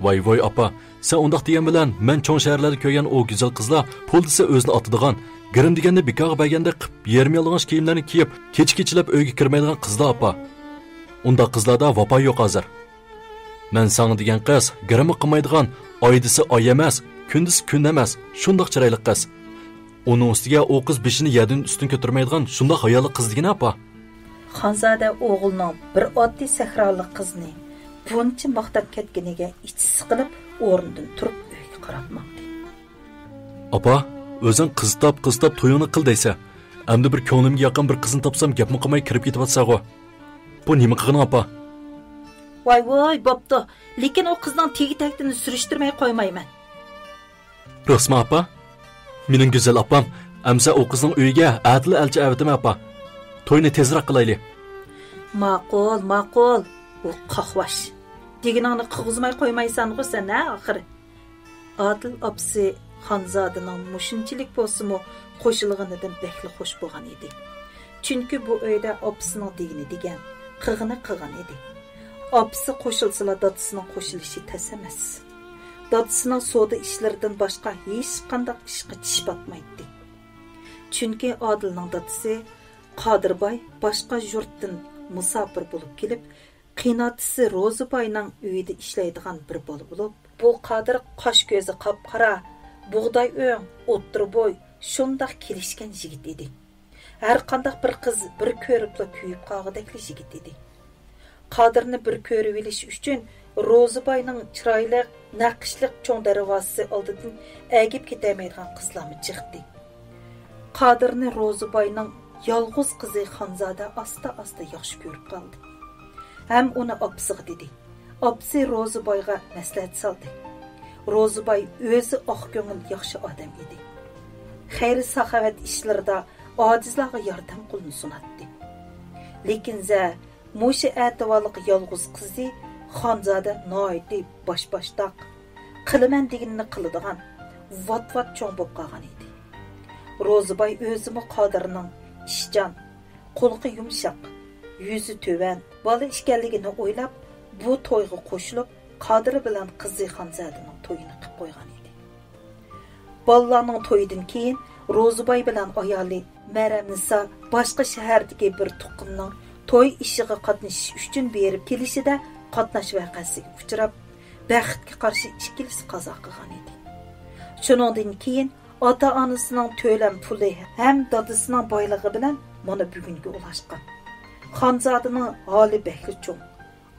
ۋاي ۋوي ئاپا، سەن ئۇنداق دېگەن بىلەن مەن چوڭ شەھەرلەردە كۆرگەن ئۇ گۈزەل قىزلار پۇل دېسە ئۆزىنى ئاتىدىغان، گىرىم دېگەننى بىكارغا بەرگەندەك قىپ يېرىم يالىڭاچ كىيىملەرنى كىيىپ، كېچە كېچىلەپ ئۆيگە كىرمەيدىغان قىزلار ئاپا. ئۇنداق قىزلاردا ۋاپا يوق ھازىر. مەن ساڭا دېگەن قىز گىرىممۇ قىلمايدىغان، ئاي دېسە ئاي ئەمەس، كۈن دېسە كۈن ئەمەس، شۇنداق چىرايلىق قىز. ئۇنىڭ ئۈستىگە ئۇ قىز بېشىنى يەردىن ئۈستۈن كۆتۈرمەيدىغان شۇنداق ھايالىق قىز دېگىنە ئاپا. خانزادە ئوغلىنىڭ بىر ئاددىي سەھرالىق قىزنى بۇنچە ماختاپ كەتكىنىگە ئىچى سىقىلىپ، ئورنىدىن تۇرۇپ ئۆيگە قاراپ ماڭدى. ئاپا، ئۆزۈڭ قىز تاپ، قىز تاپ، تويۇڭنى قىل دەيسەن. ئەمدى بىر كۆڭلۈمگە ياققان بىر قىزنى تاپسام، گەپمۇ قىلماي كىرىپ كېتىۋاتساغۇ. بۇ نېمە قىلغىنىڭ، ئاپا؟ ۋاي ۋاي، بوپتۇ. لېكىن ئۇ قىزنىڭ تېگى تەكتىنى سۈرۈشتۈرمەي قويمايمەن. راستمۇ، ئاپا؟ مېنىڭ گۈزەل ئاپام. ئەمسە ئۇ قىزنىڭ ئۆيىگە ئەتىلا ئەلچى ئەۋېتىمەن، ئاپا. توينى تېزرەك قىلايلى. ماقۇل، ماقۇل. ئۇ قاقباش. دېگىنىڭنى قىلغۇزماي قويمايسەنغۇ سەن، ھە، ئاخىرى؟ ئادىل ئاپىسى خانزادىنىڭ مۇشۇنچىلىك بولسىمۇ قوشۇلغىنىدىن بەكلا خوش بولغان ئىدى. چۈنكى بۇ ئۆيدە ئاپىسىنىڭ دېگىنى دېگەن، قىلغىنى قىلغان ئىدى. ئاپىسى قوشۇلسىلا دادىسىنىڭ قوشۇلۇشى تەس ئەمەس. دادىسىنىڭ سودا ئىشلىرىدىن باشقا ھېچقانداق ئىشقا چىش پاتمايتتى. چۈنكى ئادىلنىڭ دادىسى قادىرباي باشقا يۇرتتىن مۇساپىر بولۇپ كېلىپ، قېيىنئاتىسى روزىباينىڭ ئۆيىدە ئىشلەيدىغان بىر بالا بولۇپ، بۇ قادىر قاش-كۆزى قاپقارا، بۇغداي ئۆڭ، ئوتتۇرا بوي، شۇنداق كېلىشكەن يىگىت ئىدى. ھەرقانداق بىر قىز بىر كۆرۈپلا كۆيۈپ قالغۇدەكلا يىگىت ئىدى. قادىرنى بىر كۆرۈۋېلىش ئۈچۈن روزىباينىڭ چىرايلىق، نەقىشلىق چوڭ دەرۋازىسى ئالدىدىن ئەگىپ كېتەلمەيدىغان قىزلارمۇ جىقتى. قادىرنى روزىباينىڭ يالغۇز قىزى خانزادە ئاستا-ئاستا ياخشى كۆرۈپ قالدى. ھەم ئۇنى ئاپىسىغا دېدى. ئاپىسى روزىبايغا مەسلىھەت سالدى. روزىباي ئۆزى ئاق كۆڭۈل، ياخشى ئادەم ئىدى. خەير-ساخاۋەت ئىشلىرىدا ئاجىزلارغا ياردەم قولىنى سۇناتتى. لېكىن زە مۇشۇ ئەتىۋارلىق يالغۇز قىزى خانزادە ناھايىتى باش-باشتاق، قىلىمەن دېگىنىنى قىلىدىغان، ۋات-ۋات چوڭ بولۇپ قالغان ئىدى. روزىباي ئۆزىمۇ قادىرنىڭ ئىشچان، قۇلىقى يۇمشاق، يۈزى تۆۋەن بالا ئىكەنلىكىنى ئويلاپ، بۇ تويغا قوشۇلۇپ، قادىر بىلەن قىزى خانزادىنىڭ تويىنى قىلىپ قويغان ئىدى. بالىلارنىڭ تويىدىن كېيىن روزىباي بىلەن ئايالى مەرەمنىسا باشقا شەھەردىكى بىر تۇغقىنىنىڭ توي ئىشىغا قاتنىشىش ئۈچۈن بېرىپ كېلىشىدە قاتناش ۋەقەسىگە ئۇچراپ، بەختكە قارشى ئىككىلىسى قازا قىلغان ئىدى. شۇنىڭدىن كېيىن ئاتا-ئانىسىنىڭ تۆلەم پۇلى ھەم دادىسىنىڭ بايلىقى بىلەن مانا بۈگۈنگە ئۇلاشقان. خانزادىنىڭ ھالى بەكلا چوڭ.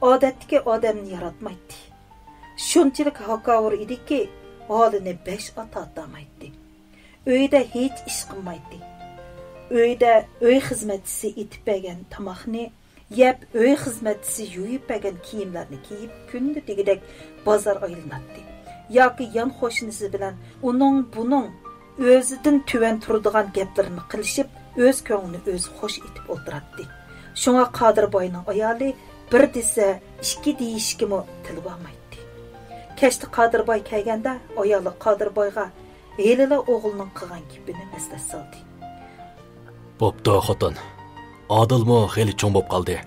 ئادەتتىكى ئادەمنى ياراتمايتتى. شۇنچىلىك ھاكاۋۇر ئىدىكى، ھالىنى بەش ئاتا ئاتىمايتتى. ئۆيدە ھېچ ئىش قىلمايتتى. ئۆيدە ئۆي خىزمەتچىسى ئېتىپ بەرگەن تاماقنى يەپ، ئۆي خىزمەتچىسى يۇيۇپ بەرگەن كىيىملەرنى كىيىپ، كۈندە دېگۈدەك بازار ئايلىناتتى. ياكى يان قوشنىسى بىلەن ئۇنىڭ بۇنىڭ ئۆزىدىن تۆۋەن تۇرىدىغان گەپلىرىنى قىلىشىپ، ئۆز كۆڭلىنى ئۆزى خوش ئېتىپ ئولتۇراتتى. شۇڭا قادىر باينىڭ ئايالى بىر دېسە، ئىككى دېيىشكىمۇ تىلى بارمايتتى. كەچتە قادىر باي كەلگەندە، ئايالى قادىر بايغا ھېلىلا ئوغلىنىڭ قىلغان گېپىنى مەسلىھەت سالدى. بوپتۇ، خوتۇن. ئادىلمۇ خېلى چوڭ بوپ قالدى.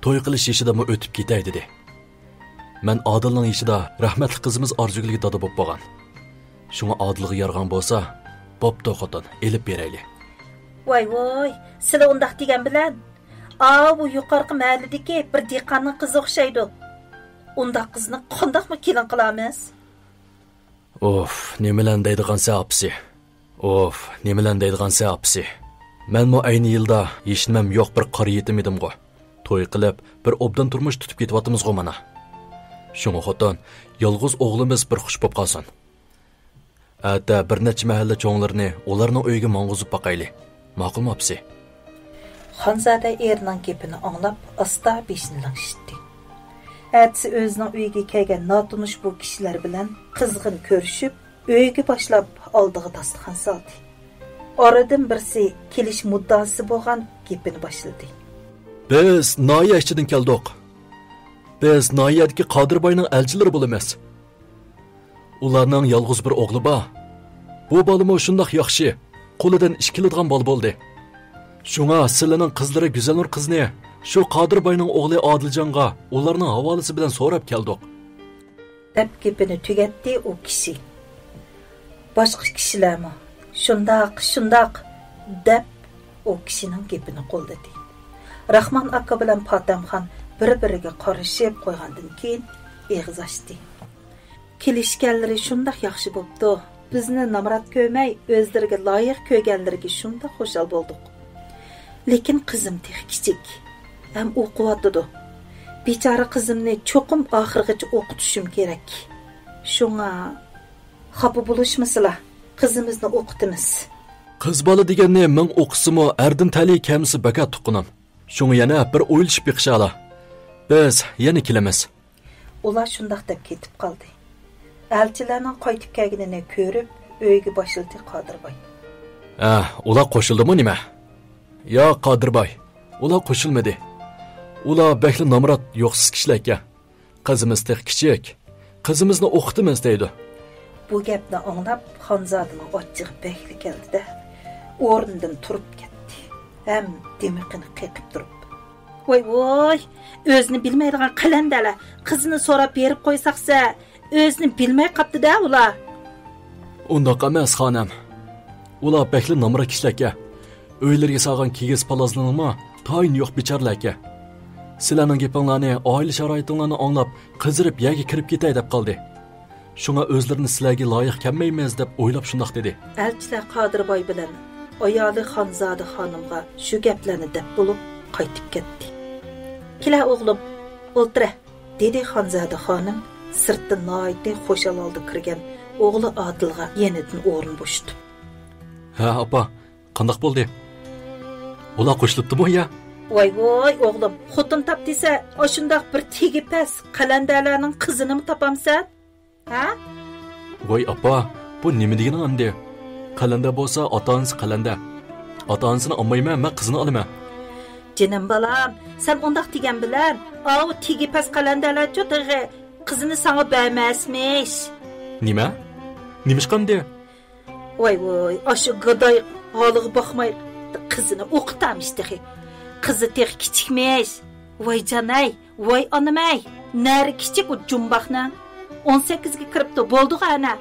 توي قىلىش يېشىدىنمۇ ئۆتۈپ كېتەي، دېدى. مەن ئادىلنىڭ يېشىدا رەھمەتلىك قىزىمىز ئارزۇگۈلگە دادا بوپ بولغان. شۇڭا ئادىلغا يارىغان بولسا، بوپتۇ، خوتۇن، ئېلىپ بېرەيلى. ۋاي ۋاي، سىلە ئۇنداق دېگەن بىلەن، ئاۋۇ يۇقارقى مەھەللىدىكى بىر دېھقاننىڭ قىزى ئوخشايدۇ. ئۇنداق قىزنى قانداقمۇ كېلىن قىلارمىز؟ ئوف، نېمىلەرنى دەيدىغانسەن ئاپىسى. ئوف، نېمىلەرنى دەيدىغانسەن ئاپىسى. مەنمۇ ئەينى يىلدا ھېچنېمەم يوق بىر قارا يېتىم ئىدىمغۇ. توي قىلىپ، بىر ئوبدان تۇرمۇش تۇتۇپ كېتىۋاتىمىزغۇ مانا. شۇڭا خوتۇن، يالغۇز ئوغلىمىز بىر خۇش بوپ قالسۇن. ئەتە بىر نەچچە مەھەللە چوڭلىرىنى ئۇلارنىڭ ئۆيىگە ماڭغۇزۇپ باقايلى. ماقۇلمۇ ئاپىسى؟ خانزادە ئېرىنىڭ گېپىنى ئاڭلاپ، ئاستا بېشىنى لىڭشىتتى. ئەتىسى ئۆزىنىڭ ئۆيىگە كەلگەن ناتونۇش بۇ كىشىلەر بىلەن قىزغىن كۆرۈشۈپ، ئۆيگە باشلاپ ئالدىغا داستىخان سالدى. ئارىدىن بىرسى كېلىش مۇددىئاسى بولغان گېپىنى باشلىدى. بىز ناھىيە ئىچىدىن كەلدۇق. بىز ناھىيەدىكى قادىر باينىڭ ئەلچىلىرى بولىمىز. ئۇلارنىڭ يالغۇز بىر ئوغلى بار. بۇ بالىمۇ شۇنداق ياخشى، قولىدىن ئىش كېلىدىغان بالا بولدى. شۇڭا سىلىنىڭ قىزلىرى گۈزەلنۇر قىزنى شۇ قادىر باينىڭ ئوغلى ئادىلجانغا ئۇلارنىڭ ھاۋالىسى بىلەن سوراپ كەلدۇق. دەپ گېپىنى تۈگەتتى ئۇ كىشى. باشقا كىشىلەرمۇ شۇنداق، شۇنداق دەپ ئۇ كىشىنىڭ گېپىنى قوللىدى. راخمان ئاكا بىلەن پاتەمخان بىر-بىرىگە قارىشىپ قويغاندىن كېيىن ئېغىز ئاچتى. كېلىشكەنلىرى شۇنداق ياخشى بوپتۇ. بىزنى نامرات كۆرمەي، ئۆزلىرىگە لايىق كۆرگەنلىرىگە شۇنداق خۇشال بولدۇق. لېكىن قىزىم تېخى كىچىك ھەم ئوقۇۋاتىدۇ. بىچارە قىزىمنى چوقۇم ئاخىرغىچە ئوقۇتۇشۇم كېرەك. شۇڭا خاپا بولۇشمىسىلا، قىزىمىزنى ئوقۇتىمىز. قىز بالا دېگەننى مىڭ ئوقۇسىمۇ، ئەردىن تەلىيى كەلمىسە بەكار تۇغقىنىم. شۇڭا يەنە بىر ئويلىشىپ بېقىشالا. بىز يەنە كېلىمىز. ئۇلار شۇنداق دەپ كېتىپ قالدى. ئەلچىلەرنىڭ قايتىپ كەلگىنىنى كۆرۈپ، ئۆيگە باشلىدى قادىر باي. ھە، ئۇلار قوشۇلدىمۇ نېمە؟ ياق، قادىر باي، ئۇلار قوشۇلمىدى. ئۇلار بەكلا نامرات، يوقسۇز كىشىلەركەن. قىزىمىز تېخى كىچىك. قىزىمىزنى ئوقۇتىمىز دەيدۇ. بۇ گەپنى ئاڭلاپ، خانزادىنىڭ ئاچچىقى بەكلا كەلدى-دە، ئورنىدىن تۇرۇپ كەتتى ھەم دىمىقىنى قېقىپ تۇرۇپ، ۋاي ۋاي، ئۆزىنى بىلمەيدىغان قەلەندەرلەر، قىزىنى سوراپ بېرىپ قويساقسە، ئۆزىنى بىلمەي قاپتۇ-دە ئۇلار. ئۇنداق ئەمەس، خانىم. ئۇلار بەكلا نامرات كىشىلەركەن. ئۆيلىرىگە سالغان كىگىز پالازلىرىنىڭمۇ تايىنى يوق بىچارىلەركەن. سىلەرنىڭ گېپىڭلارنى، ئائىلە شارائىتىڭلارنى ئاڭلاپ، قىزىرىپ يەرگە كىرىپ كېتەي دەپ قالدى. شۇڭا ئۆزلىرىنى سىلەرگە لايىق كەلمەيمىز دەپ ئويلاپ شۇنداق دېدى. ئەلچىلەر قادىر باي بىلەن ئايالى خانزادە خانىمغا شۇ گەپلەرنى دەپ بولۇپ قايتىپ كەتتى. كېلە ئوغلۇم، ئولتۇرە، دېدى خانزادە خانىم سىرتتىن ناھايىتى خۇشال ھالدا كىرگەن ئوغلى ئادىلغا يېنىدىن ئورۇن بوشىتىپ. ھە، ئاپا، قانداق بولدى؟ ئۇلار قوشۇلۇپتىمۇ يا؟ ۋاي ۋاي ئوغلۇم، خوتۇن تاپ دېسە، ئاشۇنداق بىر تېگى پەس قەلەندەرلەرنىڭ قىزىنىمۇ تاپامسەن؟ ھە؟ ۋاي ئاپا، بۇ نېمە دېگىنىڭ ئەمدى؟ قەلەندەر بولسا ئاتا-ئانىسى قەلەندەر. ئاتا-ئانىسىنى ئالمايمەن، مەن قىزىنى ئالىمەن. جېنىم بالام، سەن ئۇنداق دېگەن بىلەن، ئاۋۇ تېگى پەس قەلەندەرلەرچۇ تېخى قىزىنى ساڭا بەرمەسمىش. نېمە؟ نېمىشقا ئەمدى؟ ۋاي ۋاي، ئاشۇ گاداي ھالىغا باقماي، قىزىنى ئوقۇتامىش تېخى. قىزى تېخى كىچىكمىش. ۋاي جانەي، ۋاي ئانىمەي، نەرى كىچىك ئۇ جۇمباقنىڭ. ئون سەككىزگە كىرىپتۇ، بولدىغۇ ئەنە.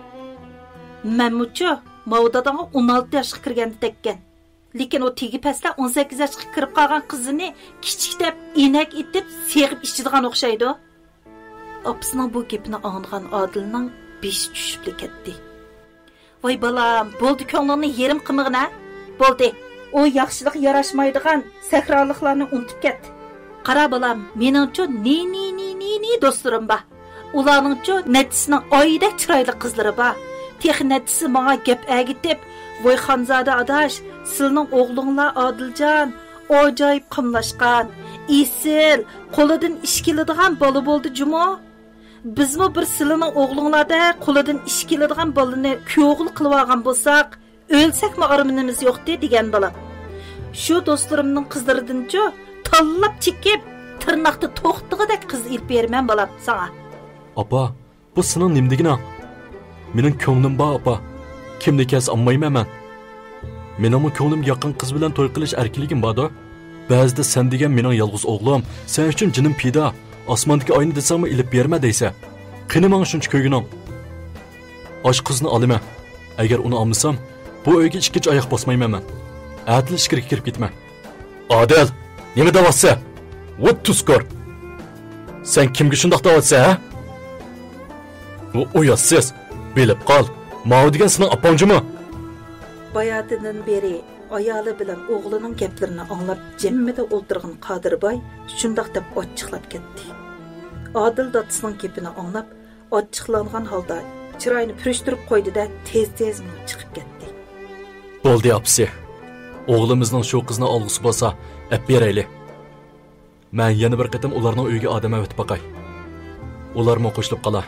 مەنمۇچۇ، ماۋۇ داداڭغا ئون ئالتە ياشقا كىرگەندە تەگكەن. لېكىن ئۇ تېگى پەسلەر ئون سەككىز ياشقا كىرىپ قالغان قىزىنى كىچىك دەپ ئىنەك ئېتىپ سېغىپ ئىچىدىغان ئوخشايدۇ. ئاپىسىنىڭ بۇ گېپىنى ئاڭلىغان ئادىلنىڭ بېشى چۈشۈپلا كەتتى. ۋاي بالام، بولدى، كۆڭلۈڭنى يېرىم قىلمىغىن ھە. بولدى، ئۇ ياخشىلىق ياراشمايدىغان سەھرالىقلارنى ئۇنتۇپ كەت. قارا بالام، مېنىڭچۇ نى نى نى نى نى دوستلىرىم بار. ئۇلارنىڭچۇ نەچچىسىنىڭ ئايدەك چىرايلىق قىزلىرى بار. تېخى نەچچىسى ماڭا گەپ ئەگىتىپ، ۋوي خانزادە ئاداش، سىلىنىڭ ئوغلۇڭلار ئادىلجان ئاجايىپ قاملاشقان، ئېسىل، قولىدىن ئىش كېلىدىغان بالا بولدى جۇمۇ. بىزمۇ بىر سىلىنىڭ ئوغلۇڭلاردەك قولىدىن ئىش كېلىدىغان بالىنى كۈيئوغۇل قىلىۋالغان بولساق، ئۆلسەكمۇ ئارمىنىمىز يوقتى دېگەن بالام. شۇ دوستلىرىمنىڭ قىزلىرىدىنچۇ تاللاپ چېكىپ، تىرناقتا توختىغۇدەك قىز ئېلىپ بېرىمەن بالام ساڭا. ئاپا، بۇ سېنىڭ نېمە دېگىنىڭ؟ مېنىڭ كۆڭلۈم بار، ئاپا. كىمنى كەلسە ئالمايمەن مەن. مېنىڭمۇ كۆڭلۈمگە ياققان قىز بىلەن توي قىلىش ئەركىنلىكىم باردۇ. بەزىدە سەن دېگەن مېنىڭ يالغۇز ئوغلۇم، سەن ئۈچۈن جېنىم پىدا، ئاسماندىكى ئاينى دېسەڭمۇ ئېلىپ بېرىمەن دەيسەن. قېنى ماڭا شۇنچە كۆيگىنىڭ؟ ئاشۇ قىزنى ئالىمەن. ئەگەر ئۇنى ئالمىسام، بۇ ئۆيگە ئىككىنچى ئاياق باسمايمەن مەن. ئەتىلا ئىچكىرىگە كىرىپ كېتىمەن. ئادىل، نېمە دەۋاتسە؟ ۋۇ تۇزكور! سەن كىمگە شۇنداق دەۋاتسە، ھە؟ ۋۇ ئۇياتسىز، بىلىپ قال، ماۋۇ دېگەن سېنىڭ ئاپاڭ جۇمۇ؟ باياتىندىن بېرى ئايالى بىلەن ئوغلىنىڭ گەپلىرىنى ئاڭلاپ، جىممىدە ئولتۇرغان قادىرباي شۇنداق دەپ ئاچچىقلاپ كەتتى. ئادىل دادىسىنىڭ گېپىنى ئاڭلاپ، ئاچچىقلانغان ھالدا چىرايىنى پۈرۈشتۈرۈپ قويدى-دە، تېز-تېز مېڭىپ چىقىپ كەتتى. بولدى، ئاپىسى. ئوغلىمىزنىڭ شۇ قىزنى ئالغۇسى بولسا، ئەپ بېرەيلى. مەن يەنە بىر قېتىم ئۇلارنىڭ ئۆيىگە ئادەم ئەۋەتىپ باقاي. ئۇلارمۇ قوشۇلۇپ قالا.